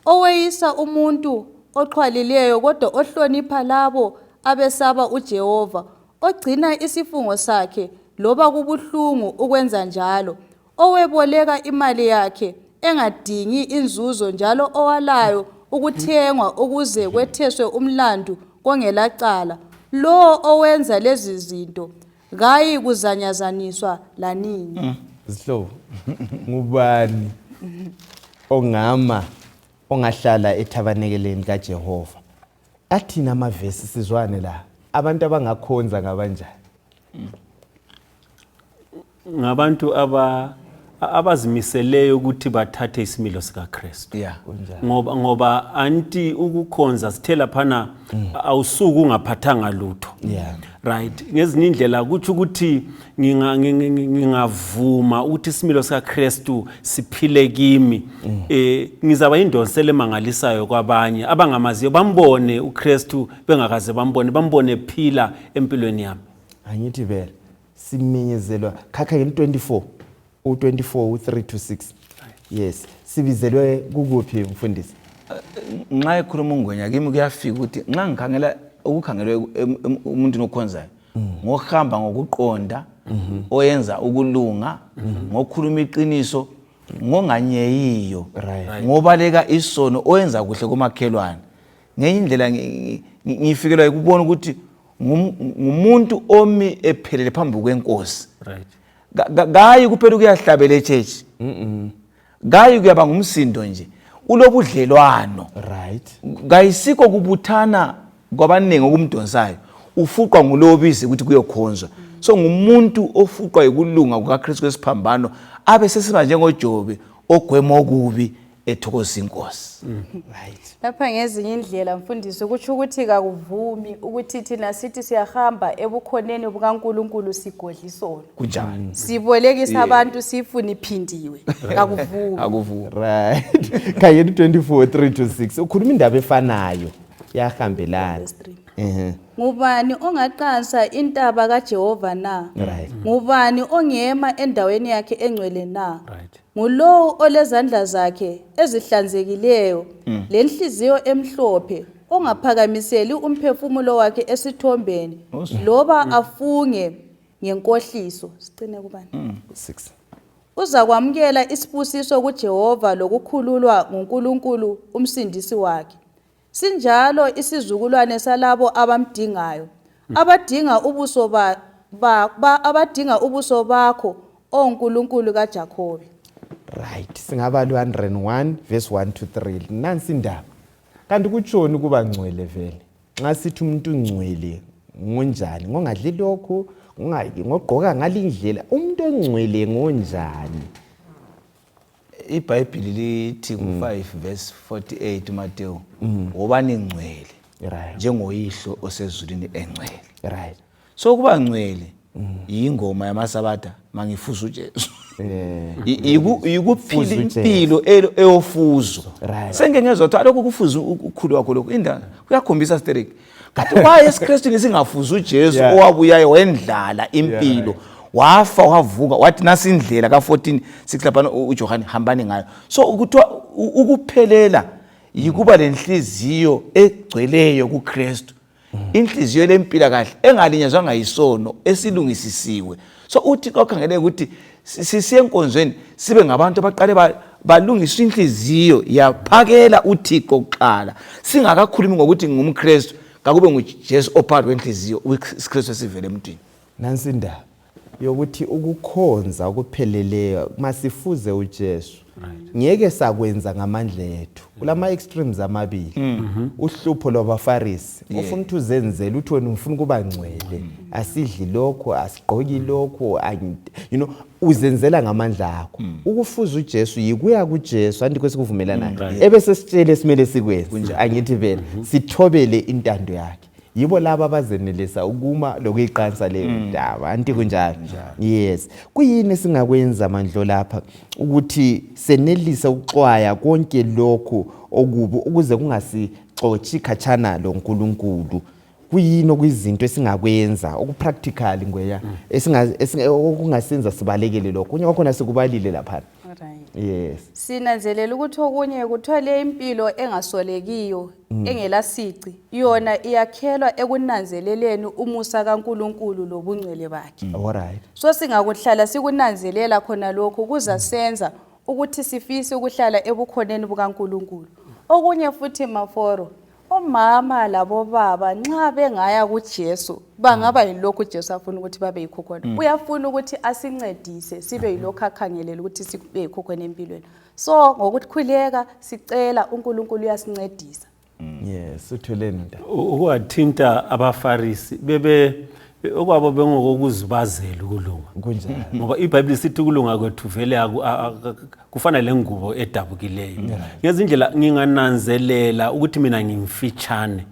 oweyisa umuntu oxhwalileyo kodwa ohlonipha labo abesaba uJehova, ogcina isifungo sakhe loba kubuhlungu ukwenza njalo, oweboleka imali yakhe engadingi inzuzo njalo owalayo ukuthengwa ukuze kwetheswe umlandu kongelacala. Lo owenza lezi zinto kayi kuzanyazaniswa lanini. Sihlobo, ngubani ongahlala ethabanikeleni kaJehova? Athina amavesi sizwane la, abantu abangakhonza ngabanjani? Ngabantu abazimiseleyo ukuthi bathathe isimilo sikaKristu. Yeah. Ngoba anti ukukhonza sithela phana awusuku ungaphathanga lutho. Yeah. Right. Ngezinye indlela kuthi ukuthi ngingavuma ukuthi isimilo sikaKristu siphile kimi. Ngizaba indonsele emangalisayo kwabanye abangamaziyo bambone uKristu bengakaze bambone phila empilweni yami. Angithi vele simenyezelwa khakha nge24 u3-6. Yes, sibizelwe kukuphi mfundisi? Nxa ekhuluma ungwenya kimi kuyafika ukuthi nxa ngikhangela ukukhangelwe umuntu nokhonzayo ngokuhamba ngokuqonda, oyenza ukulunga, ngokukhuluma iqiniso, ngonganyeyiyo, ngobaleka isono, oyenza kuhle kumakhelwane. Ngenye indlela ngifikelwa ukubona ukuthi ngumuntu omi ephelele phambi kwenkosi. Right. Gayi kuphela ukuyahlabela eChurch. Gayi kuyaba ngumsindo nje. Ulobudlelwano. Right. Gayisikho kubuthana kwabanengi okumdonsayo. Ufuqwa ngulobisi ukuthi kuyokhonzwa. So ngumuntu ofuqwa yikulunga kukaKristu kwesiphambano abe sesiba njengoJobe ogwema okubi ethokoza inkosi. Right. Lapha ngezinye indlela mfundisi ukuthi ukuthi kakuvumi ukuthi thina sithi siyahamba ebukhoneni bukaNkulunkulu sigodlisono. Kunjani? Sibolekisa abantu sifuna iphindiwe. Kakuvumi. Akuvumi. Right. Khayeni 24:3-6 ukhuluma indaba efanayo yahambelana. Ngubani ongaqansa intaba kaJehova na? Right. Ngubani ongema endaweni yakhe engcwele na? Right. Ngulowo olezandla zakhe ezihlanzekileyo lenhliziyo emhlophe, ongaphakamiseli umphefumulo wakhe esithombeni loba afunge ngenkohliso. Sicine kubani? 6. Uza kwamukela isibusiso kuJehova lokukhululwa nguNkulunkulu umsindisi wakhe. Sinjalo isizukulwane salabo abamdingayo, abadinga ubuso bakho oNkulunkulu kaJakobe. Right. Singabali 101:1-3. Nansi indaba. Kanti kutshoni kuba ngcwele vele? Nxa sithi umuntu ungcwele ngonjani? Ngongadli lokho, ngogqoka ngalindlela. Umuntu ongcwele ngonjani? iBhayibheli lithi ku5:48 uMateyu, wobani ngcwele njengoyihlo osezulwini engcwele. Right. So kuba ngcwele ingoma yamasabatha mangifuza uJesu. Yikuphila impilo eyofuzo. Sengengezwa ukuthi alokho kufuza ukukhulu wakho lokho indaba kuyakhombisa sterek. Kanti why esiKristu ngisingafuza uJesu owabuyayo wendlala impilo, wafa wavuka wathi nasi indlela ka14:6 lapha uJohane hambani ngayo. So ukuthiwa ukuphelela yikuba lenhliziyo egcweleyo kuKristu. Inhliziyo lempila kahle engalinyazwanga yisono esilungisisiwe. So uthi okhangele ukuthi sisiye enkonzweni sibe ngabantu abaqale balungisa inhliziyo yaphakela uThixo kuqala, singakakhulumi ngokuthi ngumKristu kakube nguJesu ophakathi kwenhliziyo uKristu esivele emntwini. Nansi indaba yokuthi ukukhonza okupheleleyo masifuze uJesu ngeke sakwenza ngamandla ethu. Kulama extremes amabili. Uhlupho lwabaFarisi ufuna ukuthi uzenzele uthi wena ufuna kuba ngcwele, asidli lokho, asigqoki lokho, uzenzela ngamandla akho. Ukufuza uJesu yikuya kuJesu anti kwesikuvumelana ebese sitshele simele sikwenze. Angithi vele sithobele intando yakhe. Yibo laba abazenelisa ukuma lokuyiqansa leyo ndaba anti kunjalo. Yes. Kuyini singakwenza mandlo lapha ukuthi senelisa ukuxwaya konke lokho okubi ukuze kungasixoxi khatshana loNkulunkulu kuyini okuyizinto esingakwenza okupractical ngweya okungasenza sibalekele lokho kunye kwakhona sikubalile lapha. Yes. Sinanzelela ukuthi okunye kuthole impilo engasolekiyo engelasici yona iyakhelwa ekunanzeleleni umusa kaNkuluNkulu lobungcwele bakhe. Alright. So singakuhlala sikunanzelela khona lokho kuzasenza ukuthi sifise ukuhlala ebukhoneni bukaNkuluNkulu. Okunye futhi maforo omama labo baba nxa bengaya kuJesu bangaba yilokho uJesu afuna ukuthi babe yikhokhona. Uyafuna ukuthi asincedise sibe yilokho akhangelela ukuthi sibe yikhokhona empilweni. So ngokukhuleka sicela uNkulunkulu uyasincedisa. Yes, utholeni nda. Ukwathinta abafarisi bebe okwabo bengokuzibazela ukulunga. Kunjani? Ngoba iBhayibheli sithi ukulunga kwethu vele kufana lengubo edabukileyo. Ngezindlela ngingananzelela ukuthi mina ngimfitshane.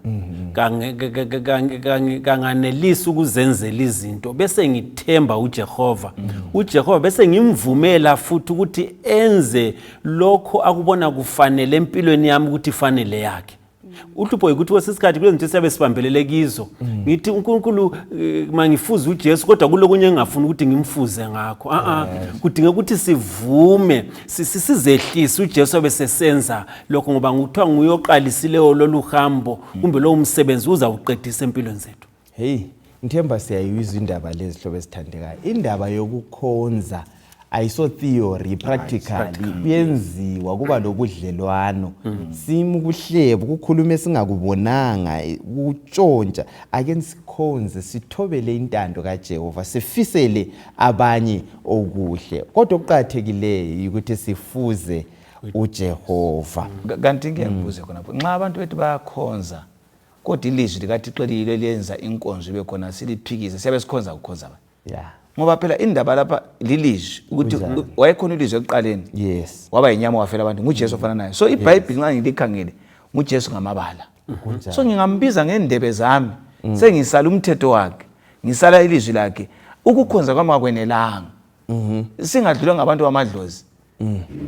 Kanganelisa ukuzenzela izinto bese ngithemba uJehova. uJehova bese ngimvumela futhi ukuthi enze lokho akubona kufanele empilweni yami ukuthi fanele yakhe. Uhlupho ukuthi wesisikhathi kulezinto siyabe sibambelele kizo ngithi uNkulunkulu mangifuza uJesu kodwa kulokunye engafuni ukuthi ngimfuze ngakho kudinga ukuthi sivume sizehlise uJesu besesenza lokho ngoba nguthiwa nguyoqalisile lolu hambo kumbe lo umsebenzi uzawuqedisa empilweni zethu. Hey, ngithemba siyayizwa indaba lezi hlobo esithandekayo. Indaba yokukhonza ayiso theory practically kuyenziwa kuba lobudlelwano simukuhlebo kukhulume singakubonanga utshontsha ake sikhonze sithobele intando kaJehova sifisele abanye okuhle kodwa okuqhathekileyo ukuthi sifuze uJehova. Kanti ngiyakubuza khona nxa abantu bethu bayakhonza kodwa ilizwi likaThixo lilo liyenza inkonzo ibe khona siliphikise siyabe sikhonza ukukhonza yeah. Ngoba phela indaba lapha lilizwi ukuthi wayekhona ilizwi ekuqaleni. Yes. Waba inyama wafela abantu nguJesu ofana naye. So iBhayibheli nxa ngilikhangele nguJesu ngamabala. So ngingambiza ngendebe zami sengisala umthetho wakhe ngisala ilizwi lakhe ukukhonza kwami akwenelanga. Singadlulwa ngabantu bamadlozi.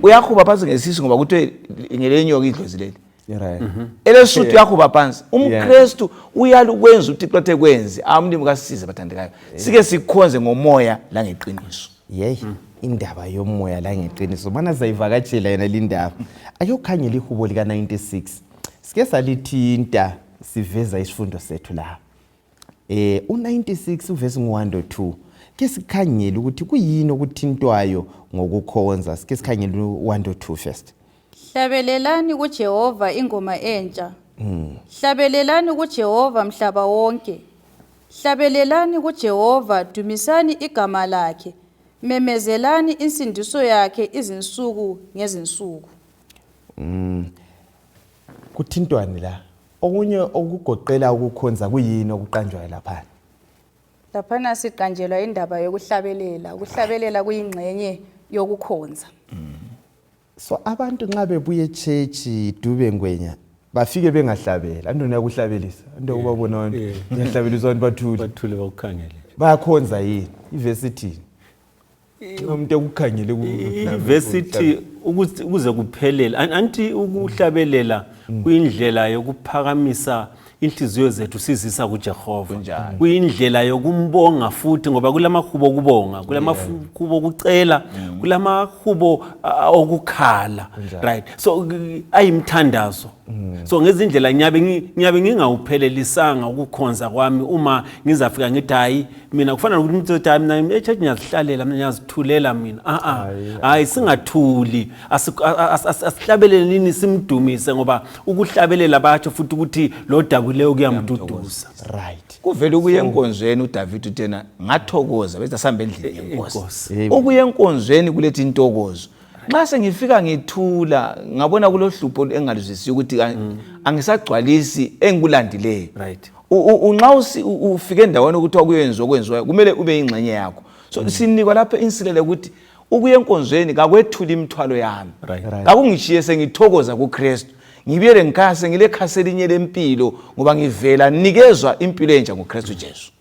Uyakhuba phansi ngesisu ngoba kuthe ngelenyoka idlozi leli. Right. Elesuthu yakhuba phansi umKristu uyalukwenza uThixo athekwenze amlimi kasisize bathandekayo sike sikhonze ngomoya la ngeqiniso. Yey indaba yomoya la ngeqiniso mana zayivakatshela yena lindaba ayokhangela ihubo lika 96 sike salithinta siveza isifundo sethu la u96 uvesi ngo1-2 ke sikhangela ukuthi kuyini okuthintwayo ngokukhonza sike sikhangela u1-2 first. Hlabelelani kuJehova ingoma entsha. Hlabelelani kuJehova mhlaba wonke. Hlabelelani kuJehova dumisani igama lakhe. Memezelani insindiso yakhe izinsuku ngezinsuku. Kuthintwane la. Okunye okugoqela ukukhonza kuyini okuqanjwayo lapha? Laphana siqanjelwa indaba yokuhlabelela. Ukuhlabelela kuyingxenye yokukhonza. So abantu nxa bebuye echurch dube ngwenya bafike bengahlabela andona yakuhlabelisa ando kubabona abantu yahlabeliswa abantu bathule bakukhangele bayakhonza yini ivesi ithini umuntu ekukhangele ivesi ithi ukuze kuphelele anti ukuhlabelela kuyindlela yokuphakamisa inhliziyo zethu sizisa kuJehova kuyindlela yokumbonga futhi ngoba kulamahubo okubonga kulamahubo okucela kulamahubo okukhala right so ayimthandazo so ngezindlela ngiyabe ngingawuphelelisanga ukukhonza kwami uma ngizafika ngithi hayi mina kufana nokuthi umuntu uthi hayi mina echurch ngiyazihlalela mina ngiyazithulela mina hayi singathuli asihlabelele nini simdumise ngoba ukuhlabelela batsho futhi ukuthi lo kuleyo kuyamduduza right kuvela ukuya enkonzweni uDavid uthena ngathokoza bese asihamba endlini yenkosi ukuya enkonzweni kulethe intokozo nxa sengifika ngithula ngabona kulohlupho engalizwisi ukuthi angisagcwalisi engikulandileyo right unxa ufike endaweni ukuthi akuyenziwa okwenziwayo kumele ube ingxenye yakho so sinikwa lapha insilele ukuthi ukuya enkonzweni kakwethula imithwalo yami kakungishiye sengithokoza kuKristu ngibiyele ngikhase ngilekhase linye lempilo ngoba ngivela nikezwa impilo entsha ngoKristu Jesu.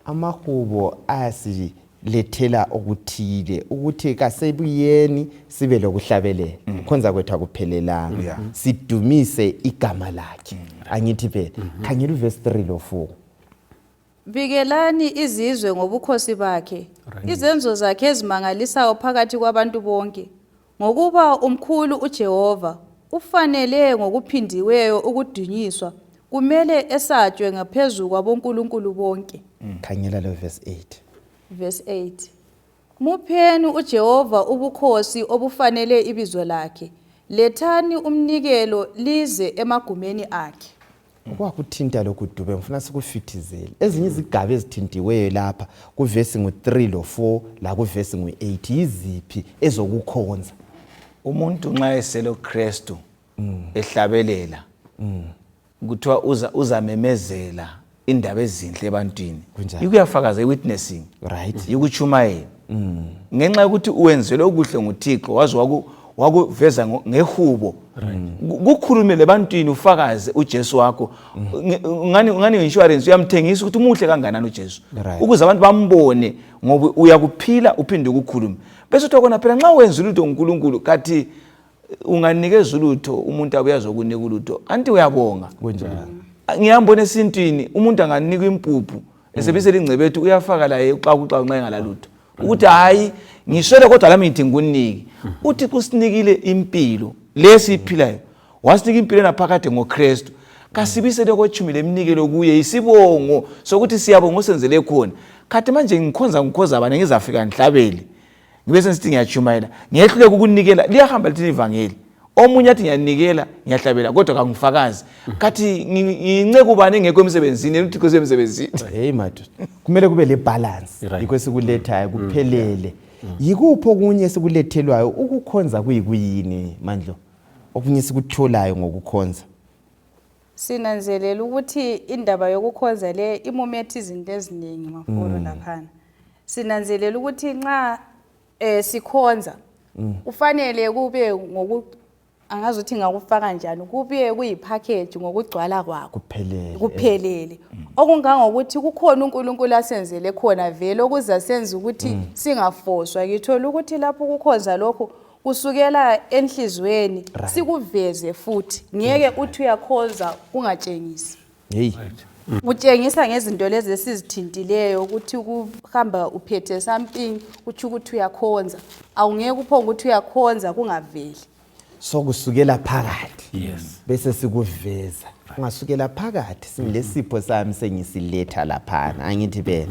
Amahubo asilethela okuthile ukuthi kasebuyeni sibe lokuhlabelela khonza kwethu akuphelelanga sidumise igama lakhe angithi phela khangela uverse 3 lo 4 Bikelani izizwe ngobukhosi bakhe, izenzo zakhe ezimangalisayo phakathi kwabantu bonke. Ngokuba umkhulu uJehova ufanele ngokuphindiweyo ukudunyiswa, kumele esatshwe ngaphezulu kwabonkulunkulu bonke. Khangela lo verse 8. Verse 8. Mupheni uJehova ubukhosi obufanele ibizo lakhe. Lethani umnikelo lize emagumeni akhe. Okwakuthinta lokhu Dube ngifuna sikufithizele. Ezinye izigaba ezithintiweyo lapha kuverse ngo3 lo4 la kuverse ngo8 iziphi ezokukhonza. Umuntu nxa eselo Kristu ehlabelela kuthiwa uzamemezela indaba ezinhle ebantwini. Ikuyafakaza witnessing, right? Ikuchumayela. Ngenxa ukuthi uwenzelwe okuhle nguThixo wazi wakuveza ngehubo. Kukhulumele ebantwini ufakaze uJesu wakho. Ngani insurance uyamthengisa ukuthi umuhle kanganani uJesu. Ukuze abantu bambone ngoba uyakuphila uphinde ukukhuluma. Bese uthi kona phela nxa wenza ulutho ngoNkulunkulu kathi unganikeza ulutho umuntu abuyazo kunika ulutho. Anti uyabonga. Kunjalo. Ngiyambona esintwini umuntu anganika impuphu esebise lingcebethu uyafaka la eqakuxa nxa engalalutho. Ukuthi hayi ngishele kodwa lami ngithi ngikuniki. Uthi kusinikile impilo lesiphilayo. Wasinika impilo naphakade ngoKristu. Kasibisele kochumi lemnikelo kuye isibongo sokuthi siyabonga osenzele khona. Khathi manje ngikhoza abana ngizafika ngihlabele. Ngibe sensithi ngiyachumayela. Ngiyehluleka ukunikela liyahamba lithi ivangeli. Omunye athi ngiyanikela ngiyahlabela kodwa kangifakazi. Kathi nginceke ubani engekho emsebenzini uthi kusemsebenzini. Hey madoda. Kumele kube le balance. Yikho sikulethayo kuphelele. Yikupho kunye sikulethelwayo ukukhonza kuyini Mandlo? Okunye sikutholayo ngokukhonza. Sinanzelela ukuthi indaba yokukhonza le imumethe izinto eziningi mafolo laphana. Sinanzelela ukuthi nxa sikhonza ufanele kube angazuthi ngakufaka kanjani kube kuyipackage ngokugcwala kwakho kuphelele okungangokuthi kukhona uNkulunkulu asenzele khona vele okuza senza ukuthi singafoswa ngithola ukuthi lapho kukhonza lokho kusukela enhlizweni sikuveze futhi ngeke uthi uyakhonza ungatshengisi. Hey. Utshengisa ngezinto lezi esizithintileyo ukuthi ukuhamba uphethe something uthi ukuthi uyakhonza awungeke uphonga ukuthi uyakhonza kungaveli. So kusukela phakathi. Yes. Bese sikuveza. Ungasukela phakathi singilesipho sami sengisiletha laphana angithi be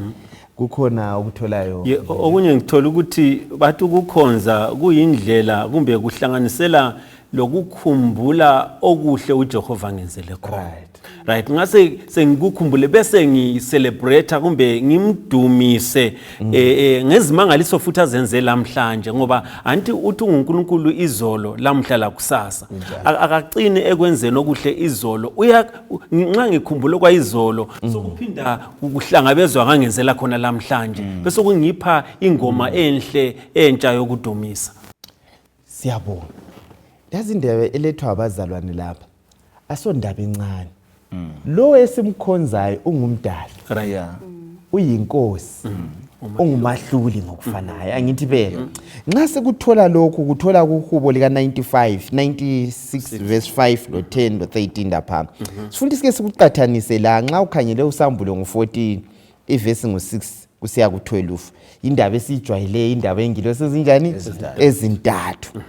kukhona okutholayo. Okunye ngithola ukuthi bathi ukukhonza kuyindlela kumbe kuhlanganisela lokukhumbula okuhle uJehova ngenzele khona. Right, ngase sengikukhumbule bese ngicelebrate kumbe ngimdumise ngezimangaliso futhi azenze lamhlanje ngoba anti uthi uNkulunkulu izolo lamhla la kusasa akaqini ekwenzeni okuhle izolo nxa ngikhumbula kwayizolo sokuphinda ukuhlangabezwa ngangenzela khona lamhlanje bese kungipha ingoma enhle entsha yokudumisa. Siyabonga. Yazi indaba elethwa abazalwane lapha asondaba encane. Lo esimkhonzayo ungumdali. Uyinkosi. Ungumahluli ngokufanayo angithi phela. Nxa sekuthola lokhu kuthola kuhubo lika 96 verse 5 lo 10 lo 13 lapha. Sifuna sike sikuqathanise la nxa ukhangele usambulo ngo14 iverse ngo6 kusiya ku12 indaba esijwayele indaba engilosi ezinjani ezintathu.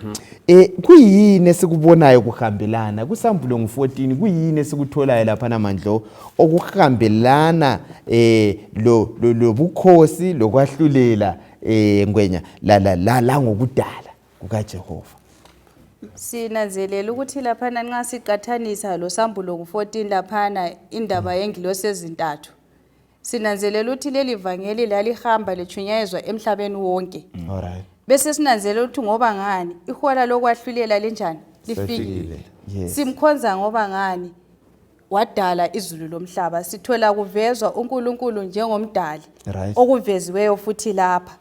Kuyini esikubonayo kuhambelana kusambulo ngo14 kuyini esikutholayo lapha namandlo okuhambelana lo bukhosi lokwahlulela ngwenya la ngokudala kukaJehova. Sinanzelela ukuthi laphana nxa siqathanisa lo sambulo ngo14 laphana indaba yengilosi ezintathu. Sinanzelela ukuthi leli vangeli lalihamba lechunyayezwa emhlabeni wonke. Alright. Bese sinanzelela ukuthi ngoba ngani ihola lokwahlulela lenjani lifikile. Simkhonza ngoba ngani wadala izulu lomhlaba sithola kuvezwa uNkulunkulu njengomdali okuveziweyo futhi lapha.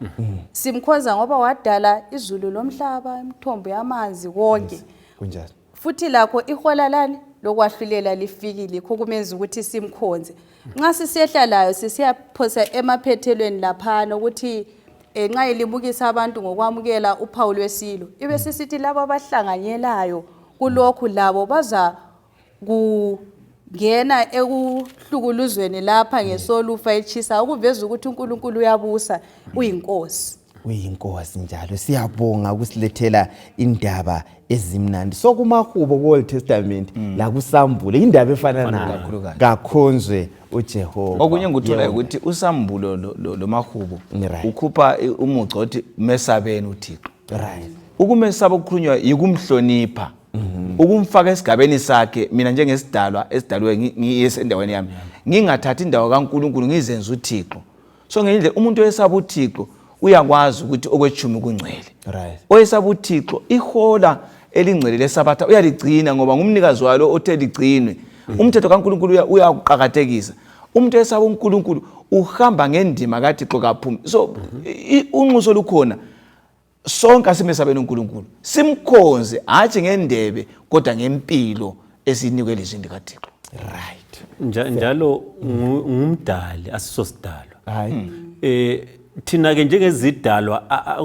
Simkhonza ngoba wadala izulu lomhlaba imithombo yamanzi konke. Kunjalo. Futhi lakho ihola lani lokwahlulela lifikile kokumenza ukuthi simkhonze. Nxa sisehla layo sisiyaphosa emaphethelweni laphana ukuthi nxa ilimukisa abantu ngokwamukela uphawu lwesilo ibe sisithi labo abahlanganyelayo kulokhu labo baza ngena ekuhlukuluzweni lapha ngesolufa echisa ukuveza ukuthi uNkulunkulu uyabusa uyinkosi. Uyinkosi njalo. Siyabonga ukusilethela indaba ezimnandi. Sokumahubo ku-Old Testament la kuSambulo indaba efana nayo. Kakhonzwe uJehova. Okunye nguthola ukuthi uSambulo lo mahubo ukhupha umuco othi mesabeni uThixo. Right. Ukumesaba okukhulunywa yikumhlonipha. Ukumfaka esigabeni sakhe mina njengesidalwa esidalwe ngiyesendaweni yami. Ngingathathi indawo kaNkulunkulu ngizenza uThixo. So ngendle umuntu oyesaba uThixo uyakwazi ukuthi okwetshumi kungcwele. Right. Oyesaba uThixo ihola elingcwele lesabatha uyaligcina ngoba ngumnikazi walo othe ligcinwe. Umthetho kaNkulunkulu uyaqhakathekisa. Umuntu oyesaba uNkulunkulu uhamba ngendima kaThixo kaphumi. So unxuso lukhona. Sonke asimesabeni uNkulunkulu. Simkhonze hathi ngendebe kodwa ngempilo esinikwe lizwi likaThixo. Right. Njalo ngumdali asiso sidalwa. Hayi. Thina ke njengezidalwa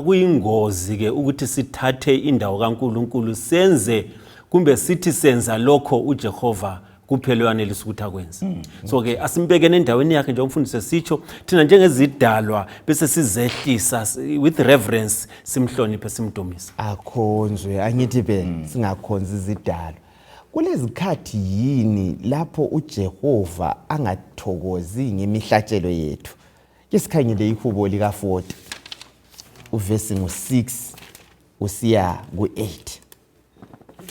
kuyingozi ke ukuthi sithathe indawo kaNkulunkulu senze kumbe sithi senza lokho uJehova kuphela uyanelisa ukuthi akwenze. So ke asimbekene endaweni yakhe nje umfundisi sitsho thina njengezidalwa bese sizehlisa with reverence simhloniphe simdumise. Akhonzwe angithi be singakhonza izidalwa. Kulezikhathi yini lapho uJehova angathokozi ngemihlatshelo yethu? Isikhangele ihubo lika 40 uvesi ngo6 usiya ku8.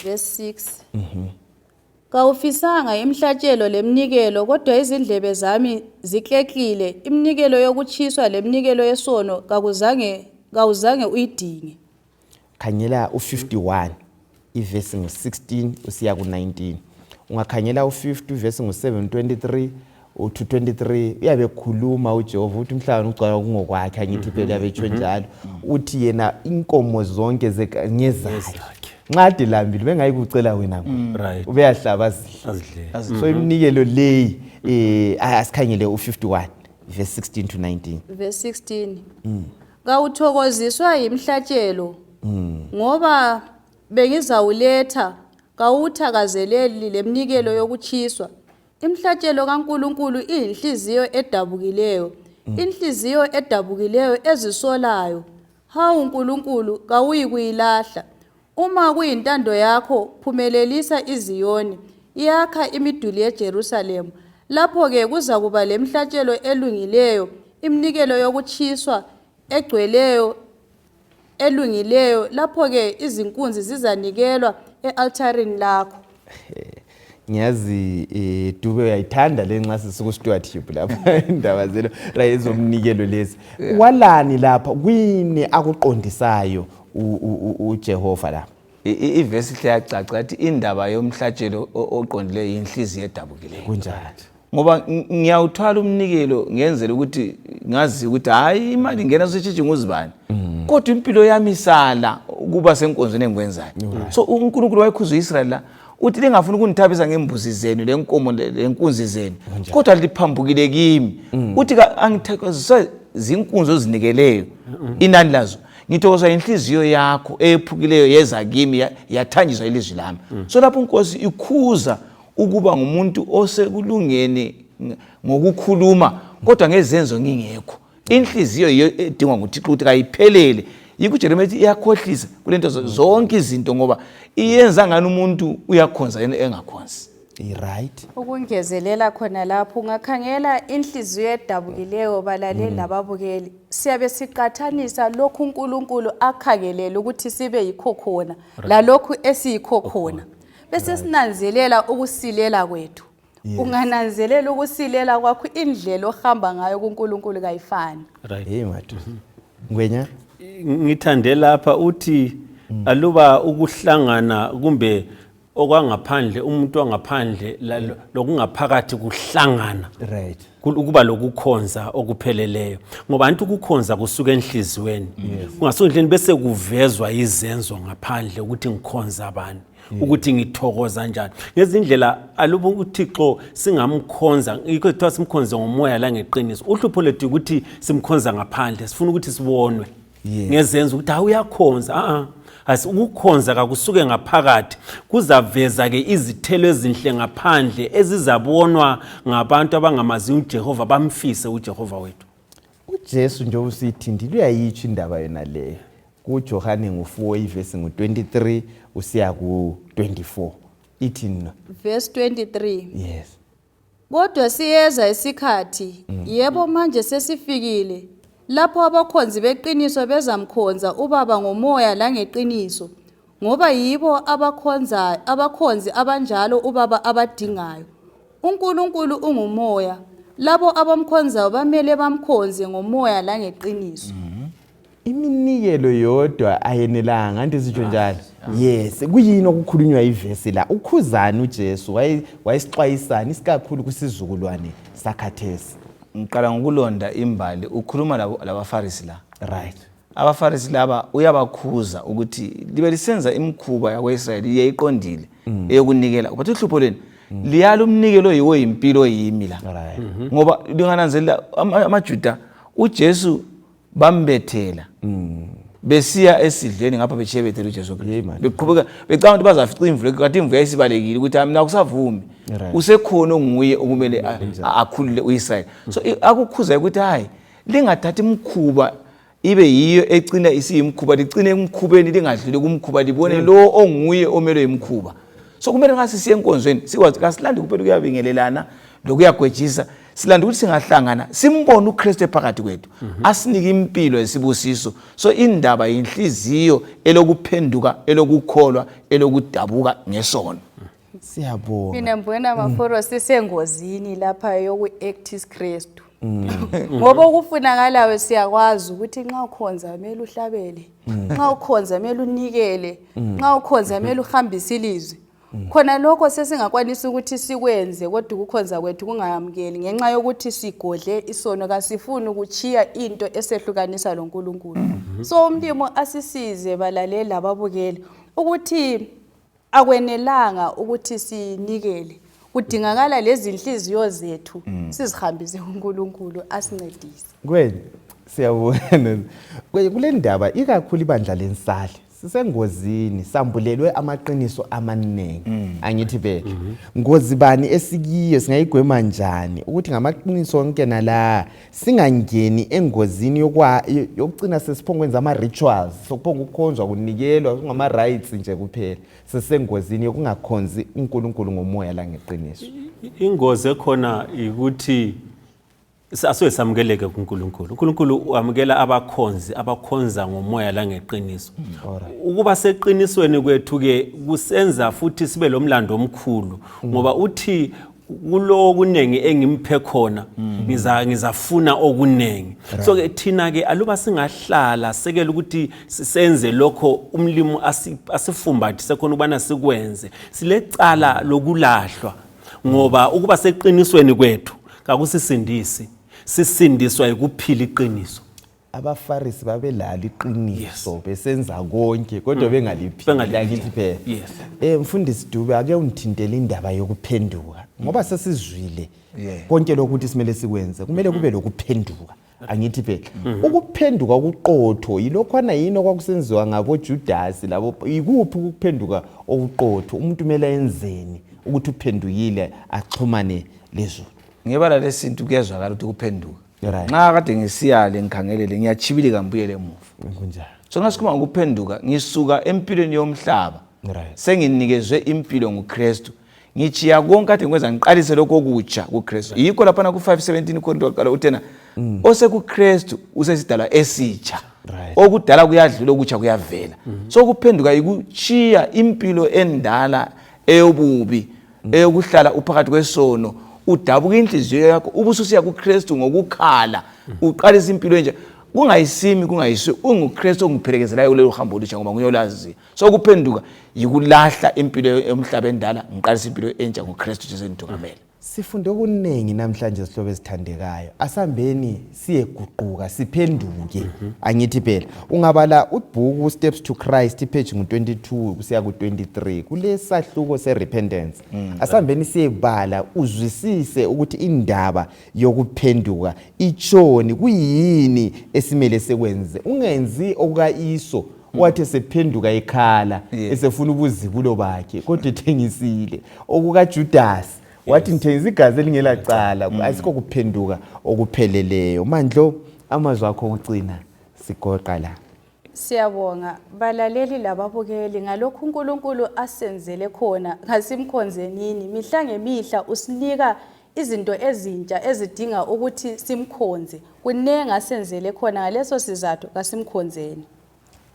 Verse 6. Kawufisanga imhlatshelo lemnikelo kodwa izindlebe zami ziklekile, imnikelo yokuchiswa lemnikelo yesono kawuzange uyidinge. Khanyela u51 ivesi ngo16 usiya ku19. Ungakhanyela u50 uvesi ngo723 u223 uyabe khuluma uJehova uthi umhlaba ugcwala kungokwakhe angithi phela betsho njalo uthi yena inkomo zonke ngezakhe nqadi lambili bengayikucela wena Right. ubeyahlaba azidle. So imnikelo leyi asikhanyele u51 verse 16 to 19. Verse 16. Kawuthokoziswa imhlatshelo ngoba bengizawuletha kawuthakazeleli lemnikelo yokuchiswa. Imhlatshelo kaNkulunkulu iyinhliziyo edabukileyo. Inhliziyo edabukileyo ezisolayo. Hawu uNkulunkulu kawuyikuyilahla. Uma kuyintando yakho phumelelisa iZiyoni, yakha imiduli yeJerusalem. Lapho ke kuza kuba lemhlatshelo elungileyo, imnikelo yokuchiswa egcweleyo elungileyo. Lapho ke izinkunzi zizanikelwa ealtarini lakho. Ngiyazi Dube uyayithanda lenxa sisuku stewardship lapha indaba zelo ezomnikelo lezi. Walani lapha kwini akuqondisayo uJehova lapha? Ivesi iyacaca ukuthi indaba yomhlatshelo oqondileyo yinhliziyo edabukileyo. Kunjani? Ngoba ngiyawuthwala umnikelo ngenzela ukuthi ngazi ukuthi hayi imali ingena sitshitshe nguzibani. Kodwa impilo yami isala ukuba senkonzweni engikwenzayo. So uNkulunkulu wayekhuza uIsrael la uthi lengafuna ukunithabisa ngembuzi zenu lenkomo lenkunzi zenu kodwa liphambukile kimi. Uthi angithokoziswa zinkunzi ozinikeleyo inani lazo. Ngithokozwa inhliziyo yakho ephukileyo yeza kimi yathanjiswa ilizwi lami. So lapho inkosi ikhuza ukuba ngumuntu osekulungene ngokukhuluma kodwa ngezenzo ngingekho. Inhliziyo edingwa nguThixo ukuthi kayiphelele. Yikho uJeremiya ethi iyakhohlisa kulento zonke izinto ngoba iyenza ngani umuntu uyakhonza engakhonzi. Right. Ukungezelela khona lapho ungakhangela inhliziyo edabukileyo balaleli nababukeli. Siyabe siqathanisa lokhu uNkulunkulu akhangelela ukuthi sibe yikho khona la lokhu esiyikho khona. Bese sinanzelela ukusilela kwethu. Ungananzelela ukusilela kwakho indlela ohamba ngayo kuNkulunkulu kayifani. Right. Hey mathu. Ngwenya ngithande lapha uthi aluba ukuhlangana kumbe okwangaphandle umuntu wangaphandle lokungaphakathi kuhlangana. Right. Ukuba lokukhonza okupheleleyo ngoba anti ukukhonza kusuka enhlizweni kungasondleni bese kuvezwa izenzo ngaphandle ukuthi ngikhonza abantu ukuthi ngithokoza njani ngezindlela aluba uThixo singamkhonza yikho kuthiwa simkhonze ngomoya la ngeqiniso uhlupho lethu ukuthi simkhonza ngaphandle sifuna ukuthi sibonwe ngezenzo ukuthi awuyakhonza ukukhonza kakusuke ngaphakathi kuzaveza ke izithelo ezinhle ngaphandle ezizabonwa ngabantu abangamazi uJehova bamfise uJehova wethu. uJesu nje usithindile uyayitsho indaba yona leyo kuJohane ngo4 ivesi ngo23 usiya ku24 ithini verse 23. yes Kodwa siyeza isikhathi yebo manje sesifikile lapho abakhonzi beqiniso bezamkhonza ubaba ngomoya langeqiniso ngoba yibo abakhonzi abanjalo ubaba abadingayo. uNkulunkulu ungumoya, labo abamkhonzayo bamele bamkhonze ngomoya langeqiniso. iminikelo yodwa ayenelanga anti sitsho njalo yes kuyini okukhulunywa ivesi la ukhuzani uJesu wayisixwayisana isikakhulu kusizukulwane sakhathesi. Ngiqala ngokulonda imbali ukhuluma labaFarisi la. Right. AbaFarisi laba uyabakhuza ukuthi libe lisenza imikhuba yakwaIsrayeli iyayiqondile eyokunikela but uhlupho leni liyala umnikelo yiwo impilo yimi la. Ngoba lingananzelela amaJuda uJesu bambethela besiya esidleni ngapha bechebethela uJesu Kristu beqhubeka becanga ukuthi bazafica imvulo kanti imvulo yayisibalekile ukuthi mina kusavumi usekhona onguye okumele akhulule uIsrael. So akukhuza ukuthi hayi lingathathi imkhuba ibe yiyo egcina isiyimkhuba ligcine emkhubeni lingadlule kumkhuba libone lo onguye omelo yimkhuba. So kumele ngasi siye enkonzweni sikwazi kasilande kuphela kuyabingelelana lokuyagwejisa silanda ukuthi singahlangana simbone uKristu phakathi kwethu asinike impilo esibusiso. So indaba inhliziyo elokuphenduka elokukholwa elokudabuka ngesono. Siyabonga. Mina mbona maforo sisengozini lapha yokuactis Kristu. Ngoba ukufunakalayo siyakwazi ukuthi nxa ukhonza kumele uhlabele, nxa ukhonza kumele unikele, nxa ukhonza kumele uhambise ilizwi. Khona lokho sesingakwanisa ukuthi sikwenze kodwa ukukhonza kwethu kungayamkeli ngenxa yokuthi sigodle isono kasifuni ukuchiya into esehlukanisa loNkulunkulu. So umlimo asisize balaleli lababukeli ukuthi akwenelanga ukuthi sinikele. Kudingakala lezi inhliziyo zethu sizihambise uNkulunkulu asincedise. Kweni siyabona kule ndaba ikakhulu ibandla lensali sisengozini sambulelwe amaqiniso amaningi angithi phela ngozi bani esikiyo singayigwema njani ukuthi ngamaqiniso onke nala singangeni engozini yokucina sesiphongwenza ama rituals sokuphonga ukukhonzwa kunikelwa ngama rights nje kuphela sesengozini yokungakhonzi uNkulunkulu ngomoya la ngeqiniso. Ingozi ekhona ukuthi asuke samukeleke kuNkulunkulu. uNkulunkulu uamukela abakhonza ngomoya la ngeqiniso. Ukuba seqinisweni kwethu ke kusenza futhi sibe lomlando omkhulu ngoba uthi kulo kunengi engimphe khona ngizafuna okunengi. So ke thina ke aluba singahlala sekela ukuthi sisenze lokho umlimo asifumbathi sekhona ubana sikwenze silecala lokulahlwa ngoba ukuba seqinisweni kwethu kakusisindisi sisindiswa ukuphila iqiniso. AbaFarisi babelala iqiniso besenza konke kodwa bengaliphila ngithi phela. Mfundisi Dube ake ungithintele indaba yokuphenduka ngoba sesizwile konke lokuthi simele sikwenze kumele kube lokuphenduka angithi phela. Ukuphenduka ukuqotho yilokhwana yini okwakusenziwa ngabo Judas labo ikuphi ukuphenduka okuqotho umuntu kumele enzeni ukuthi uphendukile axhumane lezo. Ngebala lesintu kuyezwakala ukuthi kuphenduka. Nxa kade ngisiyale ngikhangelele ngiyachibilika ngibuyele emuva. Kunjani? So ngasikhuluma ngokuphenduka ngisuka empilweni yomhlaba. Senginikezwe impilo nguKristu. Ngichiya konke kade ngikwenza ngiqalise lokho okutsha kuKristu. Yikho lapha ku 5:17 Korinto waqala uthena osekuKristu usesidalwa esitsha. Okudala kuyadlula okutsha kuyavela. So kuphenduka ikuchiya impilo endala eyobubi eyokuhlala uphakathi kwesono. Udabuka inhliziyo yakho ubususiya kuKristu ngokukhala uqalisa impilo enje kungayisimi kungayiswe unguKristu ongipherekezelayo kulelo hambo olutsha ngoba nguyolazi. So kuphenduka yikulahla impilo emhlabeni endala ngiqalisa impilo entsha ngoKristu Jesu enthukamela. Sifunde okuningi namhlanje sihlobo esithandekayo. Asambeni siyeguquka siphenduke. Angithi phela ungabala ubhuku Steps to Christ page ngu22 kusiya ku23 kulesahluko serepentance. Asambeni siyebala uzwisise ukuthi indaba yokuphenduka ichoni kuyini esimele sekwenze. Ungenzi okukaIso wathi sephenduka ekhala esefuna ubuzibulo bakhe kodwa ethengisile. OkukaJudas wathi ngithengisa igazi elingela cala asikho kuphenduka okupheleleyo. Mandlo amazwi akho okucina sigoqa la. Siyabonga balaleli lababukeli ngalokhu uNkulunkulu asenzele khona ngasimkhonzenini mihla ngemihla usinika izinto ezintsha ezidinga ukuthi simkhonze. Kunenga asenzele khona ngaleso sizathu kasimkhonzeni.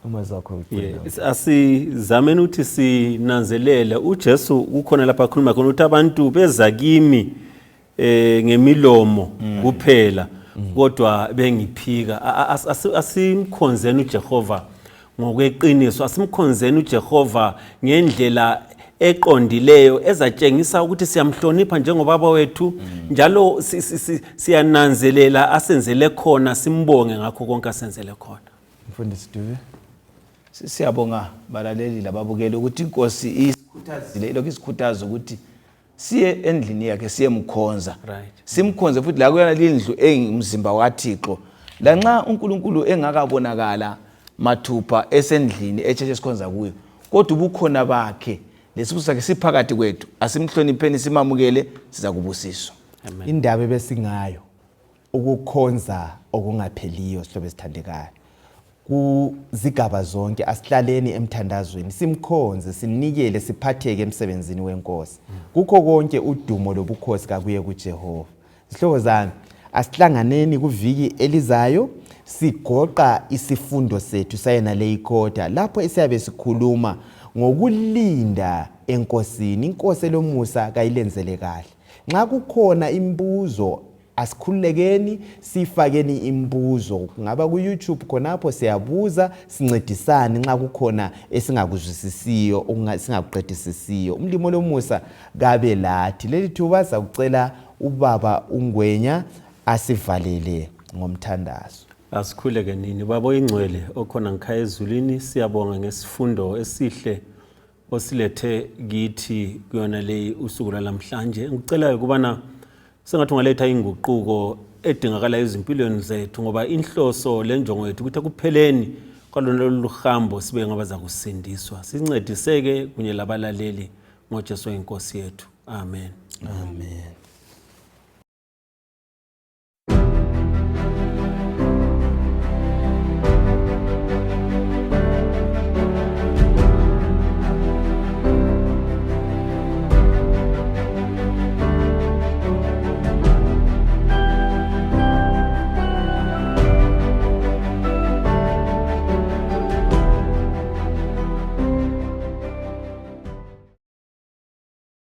Amazwi akho okucina. Asizameni ukuthi sinanzelele uJesu ukhona lapha akhuluma khona ukuthi abantu beza kimi ngemilomo kuphela kodwa bengiphika. Asimkhonzeni uJehova ngokweqiniso, asimkhonzeni uJehova ngendlela eqondileyo ezatshengisa ukuthi siyamhlonipha njengobaba wethu njalo siyananzelela asenzele khona, simbonge ngakho konke asenzele khona. Mfundisi Dube. Siyabonga balaleli lababukeli ukuthi inkosi isikhuthazile lokho isikhuthaza ukuthi siye endlini yakhe siyemkhonza. Simkhonze futhi la kuyona lindlu engumzimba waThixo. Lanxa uNkulunkulu engakabonakala mathupha esendlini echeche sikhonza kuyo kodwa ubukhona bakhe lesibuso sakhe siphakathi kwethu. Asimhlonipheni simamukele siza kubusiswa. Indaba besingayo ukukhonza okungapheliyo sihlobo esithandekayo. Kuzigaba zonke asihlaleni emthandazweni simkhonze simnikele siphatheke emsebenzini wenkosi. Kukho konke udumo lobukhosi kakuye kuJehova. Sihlobo zami asihlanganeni kuviki elizayo sigoqa isifundo sethu sayena leyikhota lapho esiyabe sikhuluma ngokulinda enkosini. Inkosi elomusa kayilenzele kahle. Nxa kukhona imibuzo asikhululekeni sifakeni imibuzo ngaba ku YouTube khonapho siyabuza sincedisane nxa kukhona esingakuzwisisiyo singakuqedisisiyo. Umlimo lomusa kabe lathi leli thuba sakucela ubaba uNgwenya asivalele ngomthandazo. Asikhuleke nini baba ingcwele okhona ngikhaya ezulwini, siyabonga ngesifundo esihle osilethe kithi kuyona le usuku lamhlanje. Ngicela ukubana sengathi ungaletha inguquko edingakala ezimpilweni zethu ngoba inhloso lenjongo yethu ukuthi ekupheleni kwalona lolu hambo sibe ngabaza kusindiswa. Sincediseke kunye labalaleli ngoJesu inkosi yethu. Amen. Amen.